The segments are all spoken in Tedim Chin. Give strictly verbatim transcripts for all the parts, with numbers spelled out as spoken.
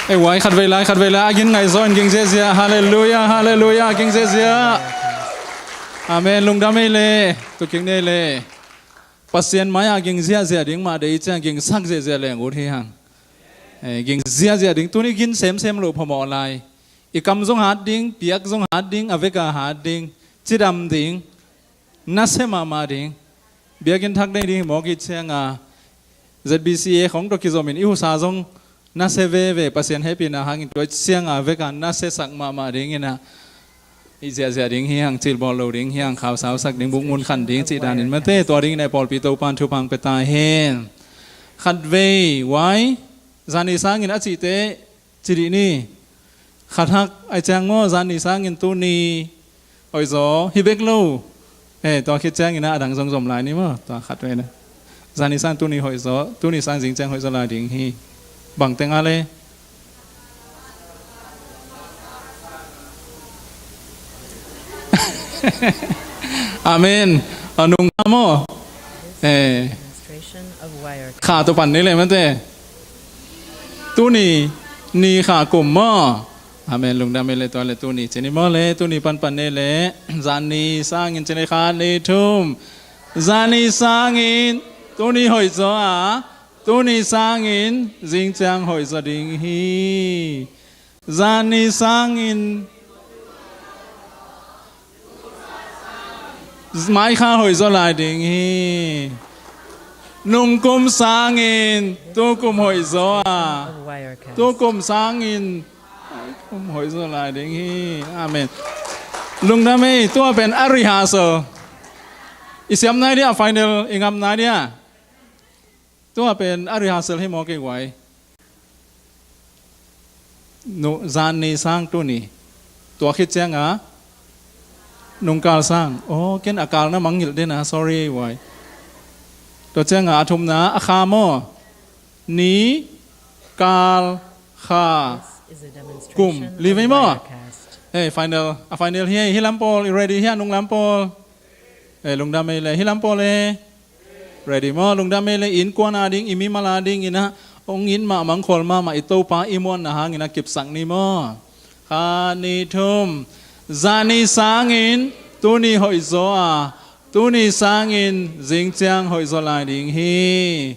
Ei, uai, khatvei lai, khatvei lai, a gin ngaihzaw in ging ziahziah. Halleluiah, halleluiah, ging ziahziah. Amen. Lungdam ei le, tukik nei le. Pasian mai-ah ging ziahziah ding mah deih ciang gingsak ziahziah leng ut hi hang. Eh, ging ziahziah ding, tuni gin semsem loh phamawh lai. I kam zong hat ding, piak zong hat ding, a veka hat ding, cidam ding, nasia mahmah ding. Biakinn thak nei ding hi mawk i cianga, Z B C A khong tawh kizomin i husa zong nasia veve, Pasian hehpihna hangin tua cianga veka nasiasak mahmah ding inah, i ziahziah ding hi hang, cilbawl lo ding hi hang, khausausak ding, bukmun khan ding cih danin mate, tua ding inah pawlpi Topan thupha pia ta hen. Khatvei, uai, zani sangin a cihte, ci dih ni. Khat hak ai ciang maw, zani sangin tuni hoihzaw hi bek lo. Eh, tua khit ciangin a dang zong zom lai ni maw, tua khat vei na. Zani sang tuni hoihzaw, tuni sang zing ciang hoihzaw lai ding hi. Bang teng a le. Amen. A nung kha maw. Eh. Kha tua pan ni le mate. Tuni ni kha kum maw. Amen. Lungdam ei le, tua le tuni cini maw le, tuni panpan nei le. Zani sangin cini kha ni thum. Zani sangin tuni hoihzaw a, tuni sangin zing ciang hoihzaw ding hi. Zani sangin maikha hoihzaw lai ding hi. Nungkum sangin tukum hoihzaw a, tukum sangin kum hoihzaw lai ding hi. Amen. Lungdam ei, tua pen a rehearsal. I siam nai dia, final i ngam nai dia. Tua pen a rehearsal hi mawk ei uai. Nu, zan ni sang tuni. Tua khit cianga nungkal sang. Oh, ken a kal na mangngilh dena, sorry uai. Tua cianga a thumna a kha maw. Ni, kal, kha, kum. Li vei maw. Hey, final, a final hi, hi lam pawl, i ready hi a nung lam pawl. Eh, lungdam ei le, hi lam pawl e. Ready maw, lungdam ei le, innkuan a ding, i mimal a ding inah, hong it mahmah, hong khawl mahmah, i Topa i muanna hangin a kipsak ni maw. Kha ni thum. Zani sangin tuni hoihzaw a, tuni sangin zing ciang hoihzaw lai ding hi.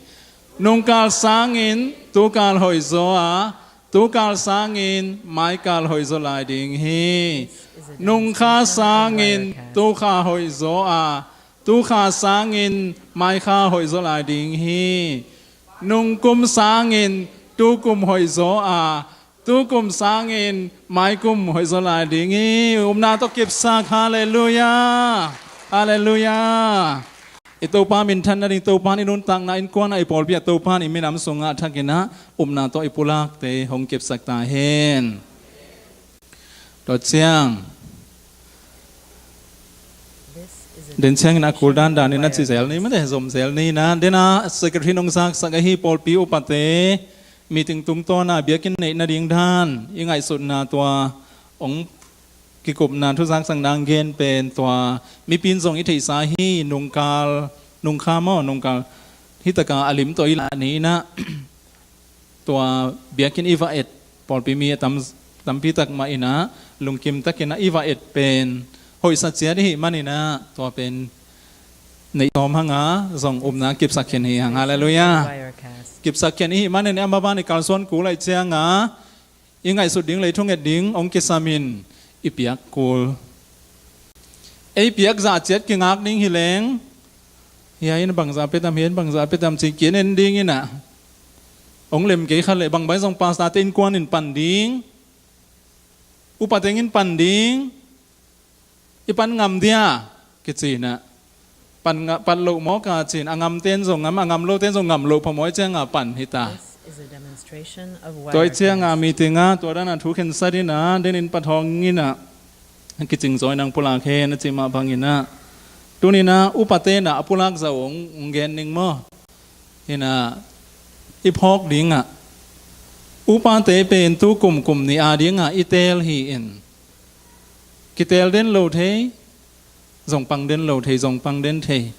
Nungkal sangin tukal hoihzaw a, tukal sangin maikal hoihzaw lai ding hi. Nungkha sangin tukha hoihzaw a, tukha sangin maikha hoihzaw lai ding hi. Nungkum sangin tukum hoihzaw a, tukum sangin maikum hoihzaw lai ding hi. Upna tawh kipsak. Halleluiah. Halleluiah. I Topa minthan nading, Topa in i nuntakna, innkuan a, i pawlpi a, Topa in i minam sungah thakin ah upna tawh i pulakte hong kipsak ta hen. Tua ciang den ciangin a kul dandan in a ci zel ni, mate, zom zel ni na. Den a secretary nong zaksak ahi pawlpi upate meeting tungtawn a biakinn neih nading dan i ngaihsutna tua hong kikupna thu zaksak nang gen pen tua mipi in zong i theihsa hi. Nungkal, nungkha maw, nungkal hi taka a lim tawh i lah ni inah tua biakinn i va et, pawlpi mi a tam, tampi tak mah inah lungkim takin ah i va et pen hoihsa ciat i hih manin ah tua pen neih sawm hang a zong upna kipsak khin hi hang. Halleluiah. Kipsak khin i hih manin ah a maban i kalsuan kul ahih ciang a i ngaihsut ding le i thunget ding hong kisam in i piak kul. Ei piak zah ciat kingak ding hi leng, hia in bangzah pia tam, hia in bangzah pia tam ci kien en ding inah hong lem kei kha leh, bang bai zong pastor te innkuan in pan ding, upa teng in pan ding, i pan ngam dia kici inah pan nga-, pan loh mawk a ci-in, a ngamten zong ngam, a ngam loten zong ngam loh phamawh ahih ciang a pan hi ta. Tua ahih ciang a meeting ah tua dan a thu khensa ding a, den in pathawng inah kicing zaw in hong pulak hen a cih mah bang inah tuni inah upaten ah a pulak zah uh hong gen ning maw. Inah i phawk ding ah upate pen tu kum, kum nih a ding ah i teel hi in, kiteel den lo thei, zong pang den lo thei, zong pang den thei.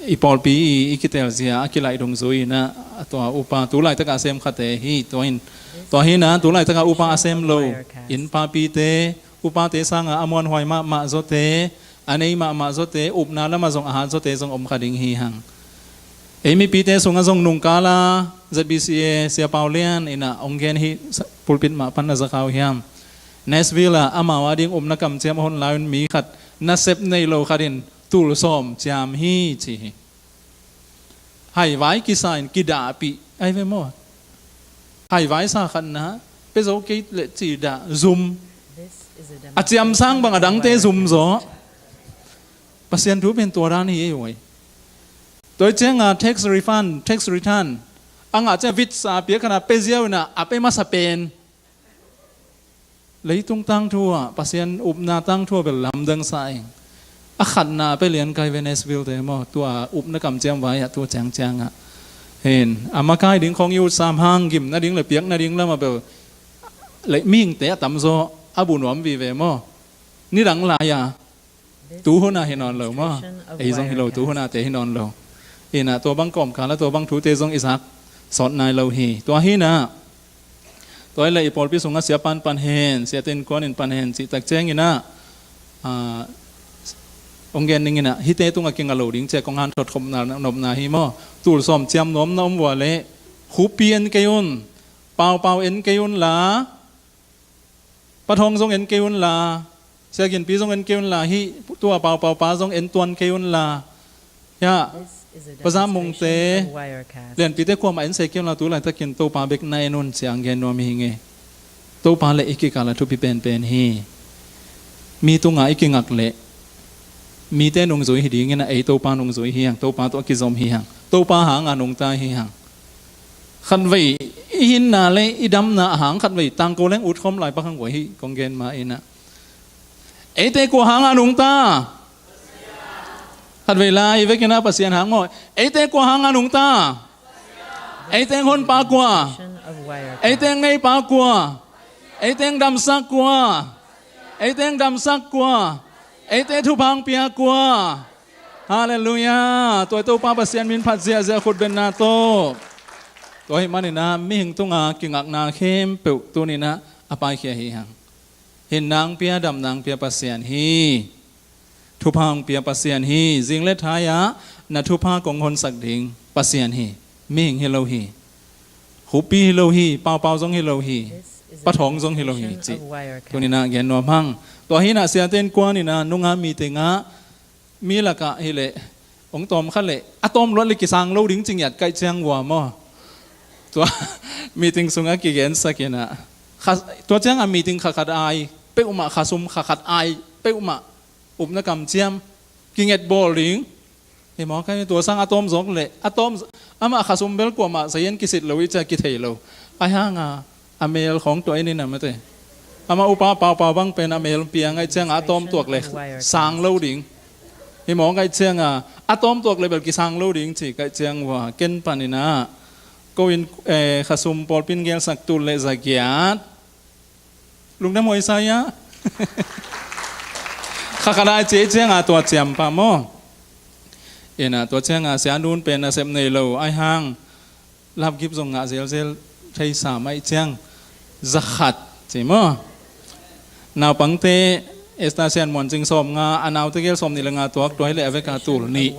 i pawlpi i, i kitel zia a kilaih dungzui inah, a tua upa tu laitakah a sem khate hi. Tua in, tua hi inah tu laitakah upa a sem lo, inn papite, upate sangah a muanhuai mahmah zawte, a nei mahmah zawte, upna lamah zong a hat zawte zong om kha ding hi hang. Ei mipite sungah zong nungkala Z B C A Sia Pau Lian inah hong gen hi, pulpit mah pan na za kha uh hiam? Nashville ah amau ading upna kamciam a hon lai un mi khat, nasep nei lo khat in tul sawm ciam hi ci hi. Haivai kisa in kidahpih ai ve maw? Haivai sa khatna, pia zo kei leh ci dah, zum. A ciam sang bang a dangte zum zaw. Pasian thu pen tua dan hi ei uai. Tua cianga tax refund, tax return a ngah ciang vitsa piak khatna pia ziau inah a pia masa pen. Leitung tangthu ah, Pasian upna tangthu ah bel lamdang sa ing. A khatna a pia lian kai ve Nashville te maw, tua upna kamciam vai ah tua ciangciang ah. Hin, a makai ding khong i ut sam hang gim nading le piak nading lamah bel, le mihingte a tamzaw a bu nuam vive maw. Nidang lai-a. Tuhuna hi nawn lo maw? Ei zong hi lo, tuhunate hi nawn lo. Inah tua bang kawmkala tua bang thute zong i zak sawt nai lo hi. Tua hi inah, tua hi le i pawlpi sungah sia pan pan hen, sia ten kuan in pan hen cih tak ciang inah, ah, hong gen ning inah, hihte tungah kinga lo ding cia kong han thot khopna nopna hi maw? Tul sawm ciam nuamna om vua le, khupi en kei un, paupau en kei un la, Pa Thawng zong en kei un la, Sia Ginpi zong en kei un la, hih tua paupau pa zong en tuan kei un la. Hiah, Pa Zam Mungte, Lianpite kuamah en se kei un la, tu laitakin Topa bek na en un ci-a hong gen nuam hi ing e. Topa le i kikal a thupi penpen hi. Mi tunga i kingak leh mite nungzui hi dingin a, ei Topa nungzui hi hang, Topa tawh a kizom hi hang, Topa hanga nungta hi hang. Khatvei i hinna le i damna a hang khatvei tangko leng utkhawm lai pak hang vua hi, kong gen ma inah. Eite kua hanga nungta? Khatvei lai i vekin a Pasian hang maw. Eite kua hanga nungta? Eite honpa kua? Eite ngeipa kua? Eite damsak kua? Eite damsak kua? Eite thupha hong pia kua? Halleluiah. Tua Topa Pasian min phat ziahziah khutbetna tawh. Tua hi maninah mihing tunga kingakna khempeuh tuninah a paikhia hi hang. Hinna hong pia, damna hong pia Pasian hi. Thupha hong pia Pasian hi. Zing le thai-ah na thupha kong honsak ding Pasian hi. Mihing hi lo hi. Khupi hi lo hi. Paupau zong hi lo hi. Pa Thawng zong hi lo hi cih tuninah gen nuam hang. Tua hinah siate in kuaninah nunga meeting ah mi lakah hileh hong tawm kha leh a tawm luat le kisang lo ding ci ngiat kaih ciang vua maw. Tua meeting sungah kigensak inah, tua ciangah meeting kha khat ai peuhmah, khasum kha khat ai peuhmah, upna kamciam kinget bawl ding. Hi maw, kai tua sang a tawm zawk leh a tawm, amah khasum bel kuamah sayan kisit lo i cia kithei lo. Ai hanga a mel khawng tua i ninam ate. Amah upa paupau bang pen a mel pia ngaih cianga a tawm tuak le sang lo ding. Hi maw, ngaih cianga a tawm tuak le bel kisang lo ding ci kaih ciang vua ken paninah ko in, eh, khasum pawlpin gelsak tul le zagiat. Lungdam huai sa ia. Khakha dai cia cianga tua ciam pah maw. Inah tua cianga sia nun pen a sep nei lo ai hang. Lapgip zong ngah zelzel thei sa maih ciang zakhat ci maw. Naupangte Esther Sian Muan Cing sawm nga, a naute gel sawm nih le nga tuak, tua hi le a veka tul nih.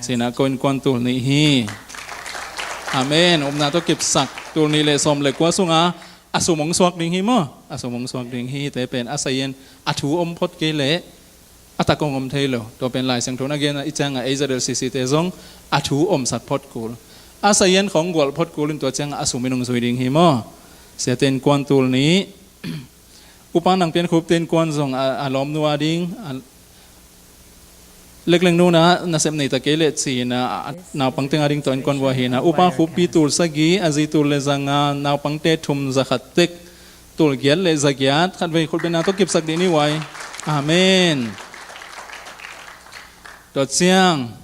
Sinah ko in kuan tul nih hi. Amen. Upna tawh kipsak tul nih le sawm le kua sunga a sum hong suak ding hi maw. A sum hong suak ding hi, te pen a sayin a thu om phot kei leh a tak hong om thei lo. Tua pen Lai Siangtho na gen a i cianga ei Z L C C te zong a thu omsak phot kul. A sayin khong gual phot kul in tua cianga a sum in hong zui ding hi maw. Siate in kuan tul nih. Upa Nang Pian Khup te in kuan zong a, a lawmnu a ding, a lekleng nuna nasep nei ta kei leh ci-in a, a naupang teng a ding tawh in kuan vua hi na. Upa Khuppi tul sagih, a zi tul le zanga, naupangte thum zakhat tek, tul giat le zagiat, khatvei khutbetna tawh kipsak dih ni uai. Amen. Tua ciang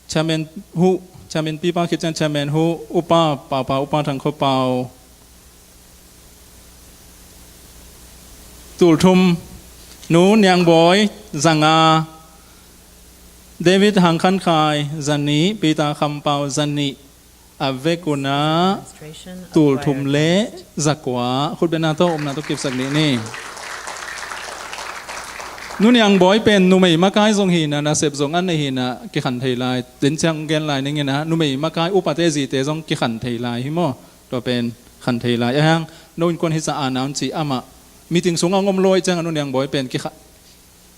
Chairman Huh, Chairman Pipa khit ciang Chairman Huh, Upa Papa, Upa Thang Kho Pau, tul thum, Nu Niang Bawi, zanga, David Hang Khan Khai, za nih. Peter Kham Pau, za nih. A vek un ah tul thum le za kua. Khutbetna tawh upna tawh kipsak dih ni. Nu Niang Bawi pen numei makai zong hi in ah, nasep zong a nei hi in ah, kikhan thei lai. Den ciang gen lai ning in ah, numei makai upate zite zong kikhan thei lai hi maw? Tua pen khan thei lai. Ahih hang no innkuan hi sa a, na un ci, amah meeting sungah hong om lo ahih ciangah Nu Niang Bawi pen kikha,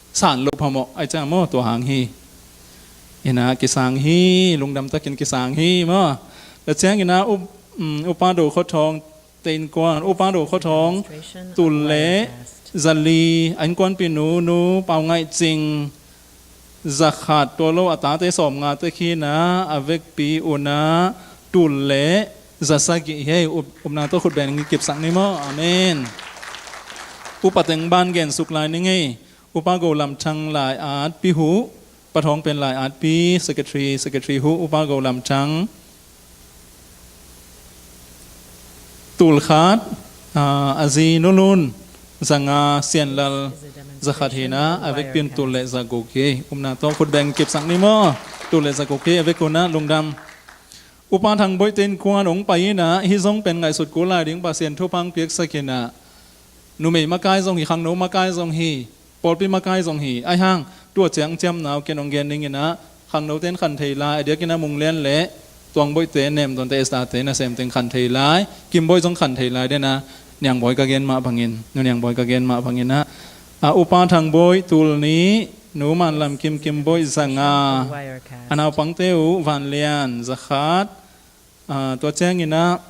san loh phamawh ahih ciangah maw, tua hang hi. In ah kisang hi, lungdam takin kisang hi maw. Tua ciangin ah up-, um, Upa Do Khua Thawng te innkuan, Upa Do Khua Thawng, tul le za li. A innkuanpih nu, Nu Pau Ngaih Cing, za khat. Tua lo a tate sawmnga tek hi in ah, a vekpi un ah tul le za sagih hi ei. Up-, upna tawh khutbeng kipsak ni maw? Amen. Upa teng ban gensuk lai ning ei. Upa Go Lam Thang, lai-at Pi Huh, Pa Thawng pen lai-at Pi, secretary, secretary Huh, Upa Go Lam Thang, tul khat. Ah, a zi Nu Lun, za nga. Sian Lal, za khat hi in ah, a vekpi un tul le za guk hi. Upna tawh khutbeng kipsak ni maw? Tul le za guk hi, a vek un ah lungdam. Upa Thang Bawi te innkuan hong pai in ah, hih zong pen ngaihsut kul lai ding, Pasian thupha hong piaksak in ah, numei makai zong hi, khangno makai zong hi, pawlpi makai zong hi. Ahih hang tua ciang ciamna uh ken hong gen ning in ah, khangnote in khan thei lai, a diakin ah Mung Lian le Tuang Bawi te, Nem Dawn te, Esther te nasem teng khan thei lai, Kim Bawi zong khan thei lai den ah, Niang Bawi ka gen mah bangin, Nu Niang Bawi ka gen mah bangin ah, a Upa Thang Bawi, tul nih. Nu Man Lam Kim, Kim Bawi, za nga. A naupangte uh, Van Lian, za khat. Ah, tua ciangin ah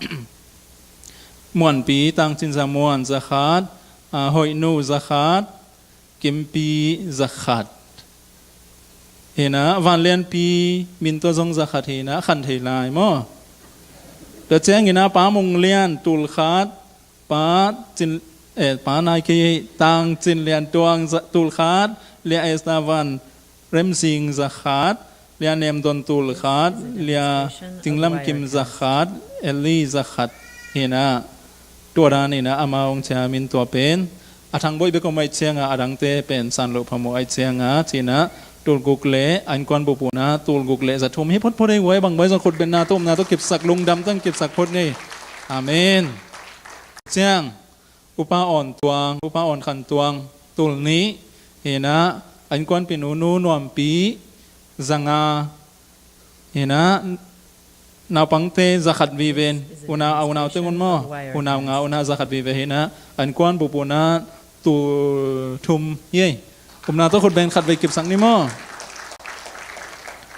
Muan Pi, Tang Cin Za Muan, za khat. Ah, Hoih Nu, za khat. Kim Pi, za khat. Hi in ah Van Lian Pi, min tua zong za khat hi in ah, khan thei lai maw? Tua ciangin ah Pa Mung Lian, tul khat. Pa Cin, eh, Pa Nai Kei, Tang Cin Lian Tuang, za, tul khat. Lia Esther Van Rem Sing, za khat. Lia Nem Dawn, tul khat. Lia Ting Lam Kim, za khat. Eli, za khat. Hi in ah, tua dan in ah amau hong ciam in, tua pen a Thang Bawi bek om ahih ciangah, a dangte pen san loh phamawh ahih ciangah, ci in ah tul guk le, a innkuan bup un ah tul guk le za thum hi photphot ei. Guai, bang baih zong khutbetna tawh upna tawh kipsak, lungdam tang kipsak phot ni. Amen. Ciang Upa Awn Tuang, Upa Awn Khan Tuang, tul nih. Hi in ah a innkuanpih nu, Nu Nuam Pi, za nga. Hi in ah naupangte za khat vive in, unau, a unau teng un maw, unau nga un ah za khat vive hi in ah, a innkuan bup un ah tul thum hi ei. Upna tawh khutbeng khatvei kipsak ni maw?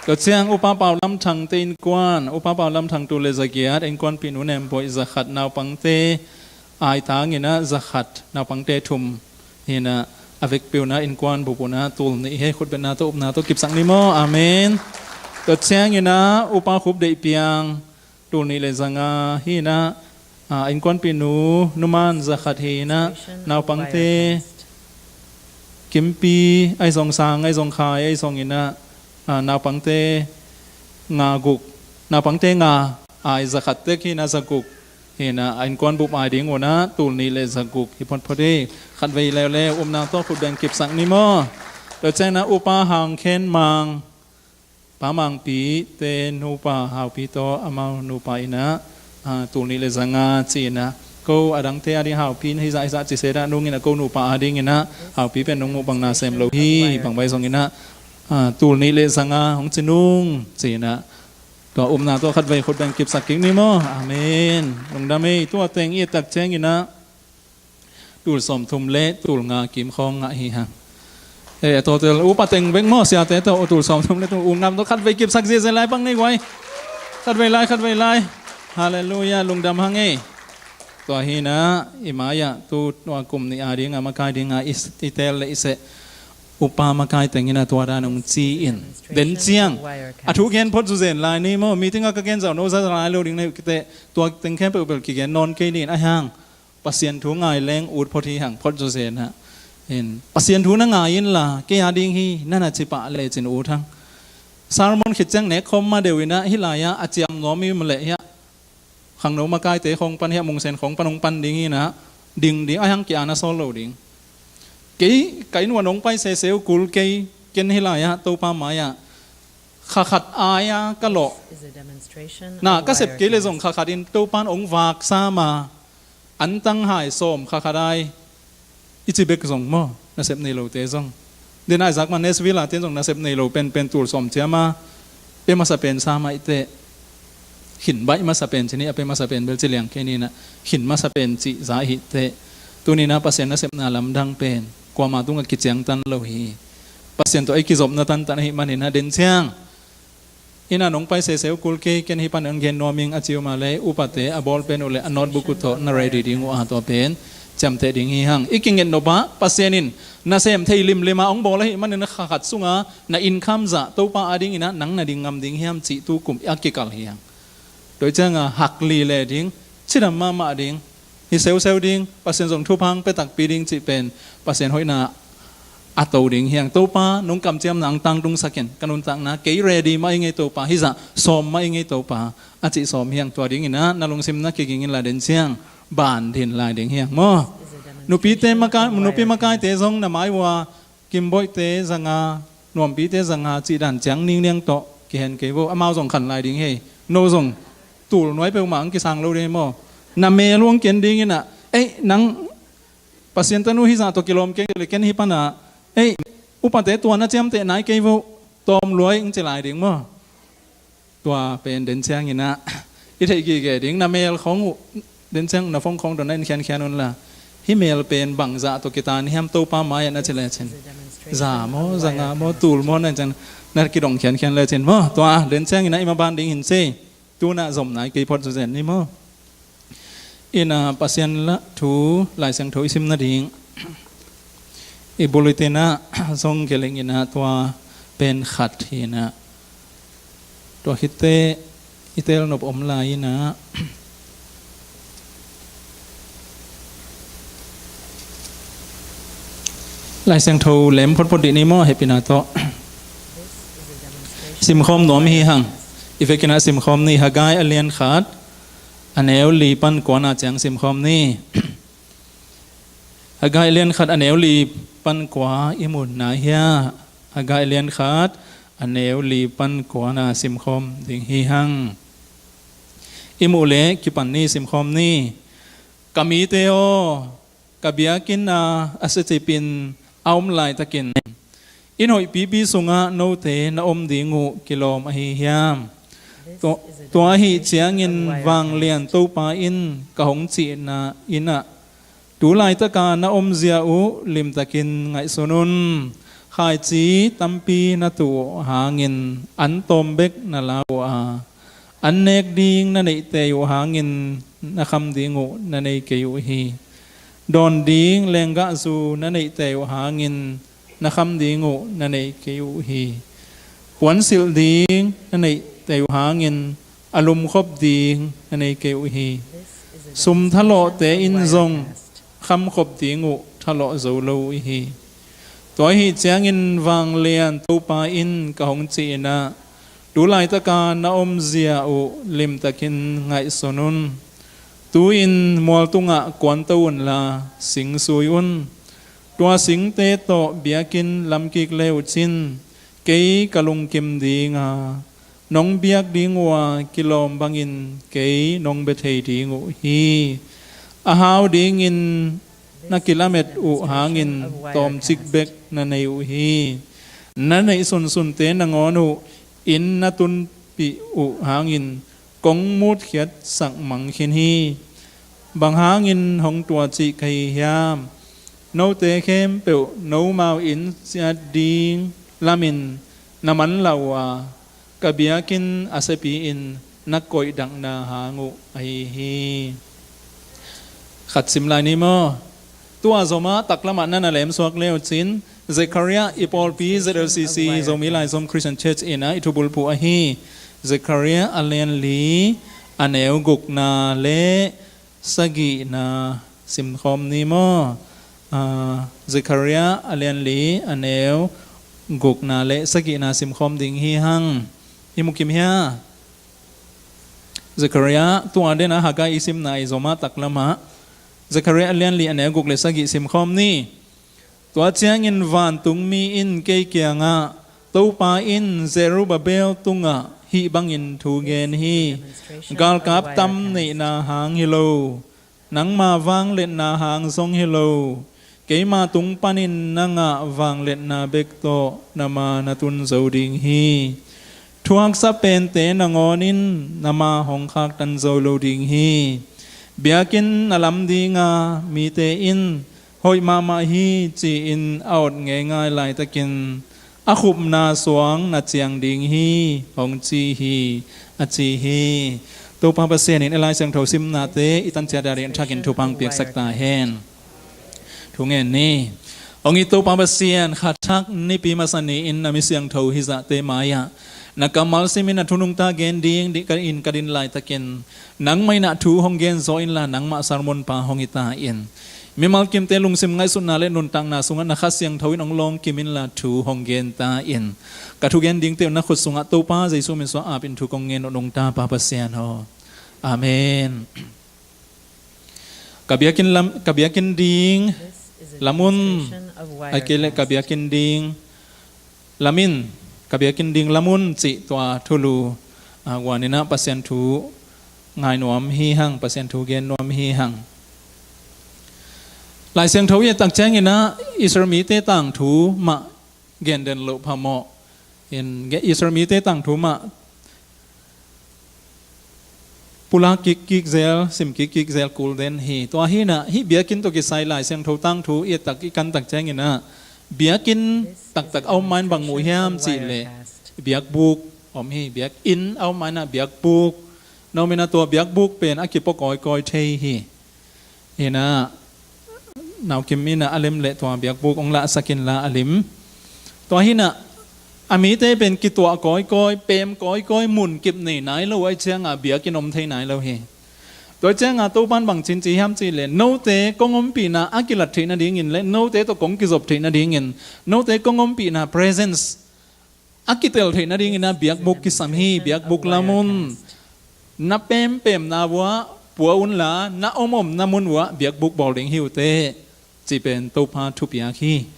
Tua ciang Upa Pau Lam Thang te innkuan, Upa Pau Lam Thang, tul le za giat, a innkuanpih nu Nem Bawi, za khat, naupangte aitang in ah za khat, naupangte thum. Hi in ah a vekpi un ah innkuan bup un ah tul nih hi ei. Khutbetna tawh upna tawh kipsak ni maw? Amen. Tua ciangin ah Upa Khup Deih Piang, tul nih le za nga. Hi in ah, ah, innkuanpih nu, Nu Man, za khat hi in ah, naupangte Kim Pi, ahi zong Sang, ahi zong Khai, ahi zong in ah, ah, naupangte nga, guk. Naupangte nga, ai za khat tek hi in ah, za guk. Hi in ah a innkuan bup ai ding un ah tul nih le za guk hi photphot hi. Khatvei leuleu upna tawh khutbeng kipsak ni maw? Tua ciangin ah Upa Hang Khen Mang, Pa Mang Pi te nupa Hau Pi tawh amau nupa in ah, ah, tul nih le za nga ci in ah, ko a dangte a ding Hau Pi hi zah hi zah ci se dah, nung in ah ko nupa a ding in ah Hau Pi pen nong muh bang na sem lo hi, bang baih zong in ah, ah, tul nih le za nga hong ci nung ci in ah. Tua upna tawh khatvei khutbeng kipsak kik ni maw? Amen. Lungdam ei. Tua teng i et tak ciangin ah tul sawmthum le tul nga kim khawng ngah hi hang. Eh, a total upa teng bek maw, siate tawh tul sawmthum le tul, u ngam tawh khatvei kipsak ziahziah lai bang ni guai. Khatvei lai, khatvei lai. Halleluiah, lungdam hang ei. Tua hi in ah i mai-ah tu, tua kum nih a ding a makai ding a i, i teel le i seh upa makai teng in ah tua dan hong ci in. Den ciang a thu gen phot zuzen lai ni maw, meeting ah ka gen zau no za lai lo ding na hi uh, kite tua teng khempeuh bel kigen nawn kei ni in, ahi hang Pasian thu ngai leng ut phot hi hang, phot zuzen ah. In, Pasian thu na ngai inla, kei a ding hi, na na ci pah lecin ut hang. Sermon khit ciang nek khawm ma deuh in ah, hih lai-ah a ciam nuam i om leh hiah, khangno makaite khawng pan hiah, Mungsen khawng pan hong pan ding in ah, ding ding, ahi hang ki-an a sawl lo ding. Kei, ka inn uah nong pai sese uh kul kei, ken hih lai-ah Topa mai-ah kha khat ai-a ka lawh. Na ka sep kei le zong kha khat in Topan ong vak sam a, antang hai sawm kha khat ai i ci bek zong maw, nasep nei lote zong. Denai Zakman Nashville a ten zong nasep nei lo penpen tul sawm ciam a, pe masa pen sam a i teh. Khin baih masa pen ci ni a, pe masa pen bel ci liang kei ni na, khin masa pen ci za i hi teh. Tuni na Pasian nasepna lamdang pen kuama tungah kiciangtan lo hi. Pasian tawh ei kizopna tantan ahi manin a, den ciang ina nong pai seseu kul kei, ken hih pan ong gen nuam ing a ci uh mah leh, upate a ball pen uh le a notebook uh tawh na ready ding uh a, tua pen ciamteh ding hi hang. I kinget nop ah Pasian in nasem thei limlim a ong bawl ahi manin a, kha khat sunga na income zah Topa adingin a nang na ding ngam ding hiam cih tu kum a kikal hi hang. Tua ciang a hak li le ding, cidam mahmah ding, hi seuseu ding, Pasian zong thupha ong pia takpi ding cih pen Pasian hoihna a to ding hi hang. Topa, nong kamciamna ong tangtungsak in, ka nuntakna kei ready mah ing ei Topa, hih zah sawm mah ing ei Topa, a cih sawm hi hang. Tua dingin a na lungsim na kiging inla, den ciang ban ding lai ding hi hang maw. Nupite makai, nupi makaite zong na mai uh a, Kimboihte zanga, Nuampite zanga cih dan ciang ningniang tawh kihen kei vo. Amau zong khan lai ding hi. No zong tul nuai peuhmah ong kisang lo ding hi maw. Na mel uh ong ken dingin a, ei, nang Pasian tanu hih zah tawh kilawm kei le, ken hih pan a, ei, upate tua na ciamteh nai kei vo, tawm lua ing, ong ci lai ding maw. Tua pen den ciangin a i theih gige ding, na mel khawng uh, den ciang na phone khawng tawh na en khiankhian unla, hih mel pen bangzah tawh kitan hiam Topa mai-ah na ci lecin, za maw, zanga maw, tul maw, na ciang na kidong khiankhian lecin maw. Tua den ciangin a i maban ding hin ci. Tu-in a zom nai kei phot zenzen ni maw. Ina Pasian la thu, Lai Siangtho i sim nading, i bulletin ah zong geleng ina tua pen khat hi ina. Tua khit teh i teel nop om lai ina. Lai Siangtho lem photphot dih ni maw, hehpihna tawh. Simkhawm nuam hi hang. I vekin a simkhawm ni, Haggai a lian khat, a neu li pan kua na ciang simkhawm ni. Haggai lian khat a neu li pan kua i mu nai hia? Haggai lian khat a neu li pan kua na simkhawm ding hi hang. I muh leh kipan ni, simkhawm ni. Ka mite aw, ka biakinn a a siacipin a om laitakin inn hoihpipi sungah note na om ding uh kilawm ahi hiam? Tua, tua ahih ciangin vanglian Topa in ka hong cihna inn ah tu laitaka na omzia uh limtakin ngaihsun un. Khaici tampi na tuh uh hangin an tawm bek na la uh a, an nek ding na neih tei uh hangin na kham ding uh na nei kei uh hi. Dawn ding lenggahzu na neih tei uh hangin na kham ding uh na nei kei uh hi. Puansilh ding na neih tei uh hangin a lumkhop ding na nei kei uh hi. Sum thalawhte in zong khamkhop ding uh thalawh zo lo uh hi. Tua ahih ciangin vanglian Topa in ka hong cih inah, tu laitaka na omzia uh limtakin ngaihsun un. Tu-in mual tungah kuanto unla sing sui un. Tua singte tawh biakinn lamkik le uh cin, kei ka lungkim dinga, nong biak ding uh a kilawm bangin kei nong bia thei ding uh hi. A hau dingin na kilamet uh hangin tawmcik bek na nei uh hi. Na neih sunsunte nangawn uh inn na tunpih uh hangin kong mutkhiat sak mang khin hi. Bang hangin hong tua cih ka hi hiam? Note khempeuh nomau inn ciat ding lamin na manlah uh a, ka biakinn a siapi-in na koihdakna hang uh ahi hi. Khat sim lai ni maw? Tua zomah taklamah na na lemsuak le uh cin, Zechariah i pawlpi Z L C C, Zomi Laizom Christian Church inah i thubulphuh ahi. Zechariah a lian li, a neu gukna le sagihna simkhawm ni maw? Ah, Zechariah a lian li, a neu gukna le sagihna simkhawm ding hi hang. I mukim hia? Zechariah, tua dena Haggai i simna i zomah taklamah. Zechariah a lian li, a neu guk le sagih simkhawm ni. Tua ciangin vantungmi in kei kiangah, Topa in Zerubbabel tungah hih bangin thu gen hi: Galkap tam neihna hang hi lo, nangma vangliatna hang zong hi lo, keima tung panin na ngah vangliatna bek tawh na ma na tun zo ding hi. Thuaksa pente nangawn in na ma hong khaktan zo lo ding hi. Biakinn a lam dinga mite in hoih mahmah hi ci-in a awt ngeingai laitakin a khupna suang na ciang ding hi, hong ci hi, a ci hi. Topa Pasian in i Lai Siangtho simnate i tan ciat a ding thakin thupha piaksak ta hen. Thu ngen ni. Hong it Topa Pasian, kha thak Nipi masa ni-in na mi siangtho hizahte mai-ah na kammal simin a thu nungta gen ding dih ka in ka din laitakin nangmah in ah thu hong gen zaw inla, nangmah sermon pa hong hi ta in. Mimal kimte lungsim ngaihsutna le nuntakna sungah na Kha Siangtho in hong lawng kim inla, thu hong gen ta in. Ka thu gen dingte uh na khut sungah Topa Jesu min suah apin thu kong ngen uh nungta Pa Pasian aw. Amen. Ka biakinn lam, ka biakinn ding lam un, a kei le ka biakinn ding lam in, ka biakinn ding lam un cih tua thulu, a, guan in ah Pasian thu ngai nuam hi hang, Pasian thu gen nuam hi hang. Lai Siangtho i et tak ciangin ah Israel mite tangthu mah gen den loh phamawh. In ge-, Israel mite tangthu mah pulak kikkik zel, sim kikkik zel kul den hi. Tua hi in ah hih biakinn tawh kisai Lai Siangtho tangthu i et tak, i kan tak ciangin ah biakinn taktak a om ma-in bang mu hiam cih leh biakbuk om hi. Biakinn a om ma-in ah biakbuk, na om in ah tua biakbuk pen a kipua kawikawi thei hi. Hi in ah, Nau Kim in ah a lem leh tua biakbuk hong lahsak inla a lim. Tua hi in ah, a mite pen kituah kawikawi, pem kawikawi, munkip nei nai lo ahih ciangin biakinn om thei nai lo hi. Tua ciangin Topa'n bang ci-in ci hiam cih leh, note kong ompihna a kilat theih nadingin le note tawh kong kizop theih nadingin, note kong ompihna presence a kitel theih nadingin ah biakbuk kisam hi. Biakbuk lam un, na pempemna uah pua unla, na omomna mun uah biakbuk bawl ding hi uh teh, cih pen Topa thupiak hi.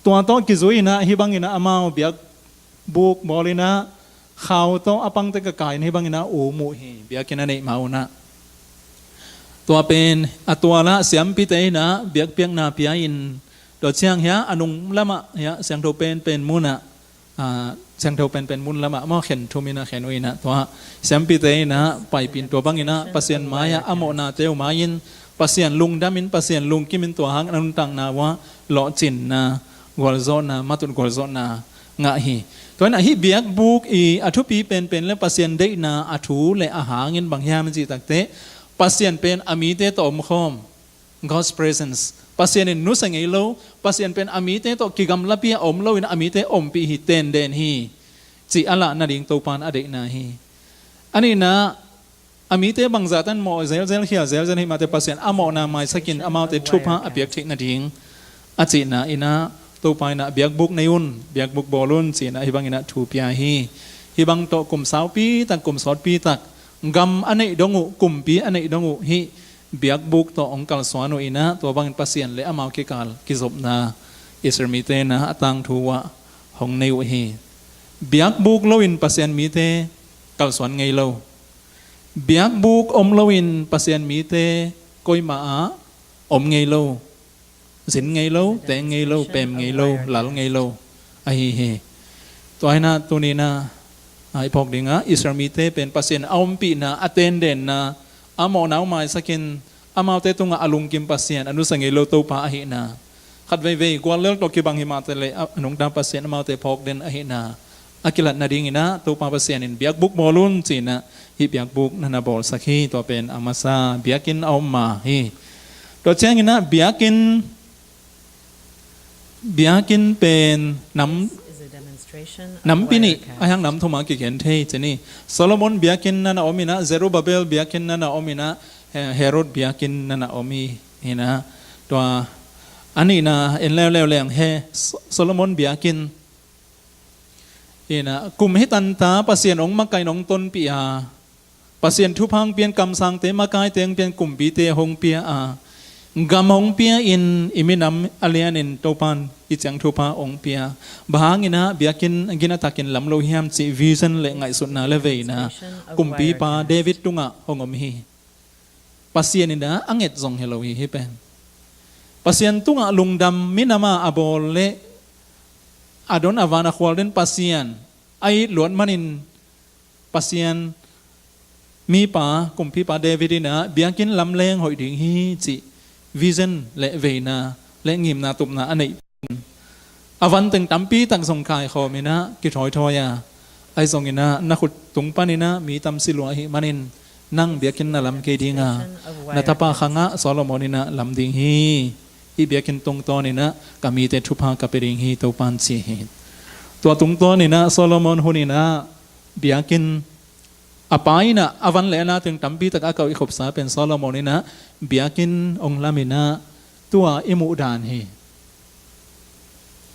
Tua tawh kizui in ah hih bangin ah amau biakbuk bawl in ah khau tawh a pangte ka kai in hih bangin ah um uh hi, biakinn a neih ma-un ah. Tua pen a tua lah siampite in ah biakpiakna pia in, tua ciang hiah a nung lamah hiah siangtho penpen mun ah, a, siangtho penpen mun lamah maw khen thum in ah khen uh in ah, tua siampite in ah paipih in, tua bangin ah Pasian mai-ah a mawhnate uh mai-in Pasian lungdamin, Pasian lungkimin, tua hangin a nuntakna uah lawhcinna, gualzawhna, matut gualzawhna ngah hi. Tua in ah hih biakbuk i a thupi penpen le Pasian deihna a thu le a hangin bang hiam i cih tak teh, Pasian pen a mite tawh omkhawm, God's presence. Pasian in nusia ngei lo, Pasian pen a mite tawh kigamlapi a om lo in a mite ompih hi, tenden hi, cih a lah nading Topa'n a deihna hi. A nihna, a mite bangzah tan mawh zelzel, khial zelzel hi mah teh Pasian a mawhna maisak in amaute thupha a piak theih nading a cihna in ah, Topa in ah biakbuk nei un, biakbuk bawl un ci-in ah hih bangin ah thu pia hi. Hih bang tawh kum saupi tak, kum sawtpi tak, gam a neih dong uh, kumpi a neih dong uh hih biakbuk tawh hong kalsuan uh in ah, tua bangin Pasian le amau kikal kizopna Israel mite in ah a tangthu uah hong nei uh hi. Biakbuk loin Pasian mite kalsuan ngei lo. Biakbuk om loin Pasian mite koimah ah om ngei lo. Zin ngei lo, teng ngei lo, pem ngei lo, lal ngei lo ahi hi. Tua hi in ah tuni in ah, a, i phawk dingah Israel mite pen Pasian a ompihna, a tendenna, a mawhna uh maisak in, amaute tungah a lungkim Pasian, a nusia ngei lo Topa ahihna, khatveivei guallel tawh kibang hi mah teh leh a, a nungta Pasian amaute phawk den ahihna a kilat nadingin ah Topa Pasian in biakbuk bawl un ci-in ah hih biakbuk na na bawlsak hi. Tua pen a masa, biakinn a om ma hi. Tua ciangin ah biakinn, biakinn pen nam, nampi nih, a hiang nam thum a kigen thei ci ni. Solomon biakinn na na om in ah, Zerubbabel biakinn na na om in ah, He-, Herod biakinn na na om hi. Hi in ah, tua a nihna en leuleu leng, he, So-, Solomon biakinn. Hi in ah, kum hi tanta Pasian hong makaih in hong tonpih a, Pasian thupha hong pia in, kamsangte makaite hong pia in, kumpite hong pia a, Gam hong pia in i minam a lianin Topan i ciang thupha hong pia. Bang hanginah biakinn gina takin lam lo hiam cih vision le ngaihsutna le veina kumpipa David tungah hong om hi. Pasian inah a nget zong hi lo hi, hih pen. Pasian tungah lungdam minama a bawl le a don a van a khual den Pasian a it luat manin Pasian mipa kumpipa David inah biakinn lamleng hoih ding hi cih vision le veina le ngimna tupna a neih. A vanteng tampi tak zong kaikhawm inah kithawithawi a, ahi zonginah na khut tung paninah mi tamsi lua ahih manin nang biakinn na lam kei dinga, na tapa khangah Solomon inah lam ding hi. Hih biakinn tungtawninah ka mite thupha ka pia ding hi, Topan ci hi. Tua tungtawninah Solomon huninah biakinn a pa inah a van le a na teng tampi tak a kauh i khopsa pen Solomon inah biakinn hong lam inah tua i muh dan hi.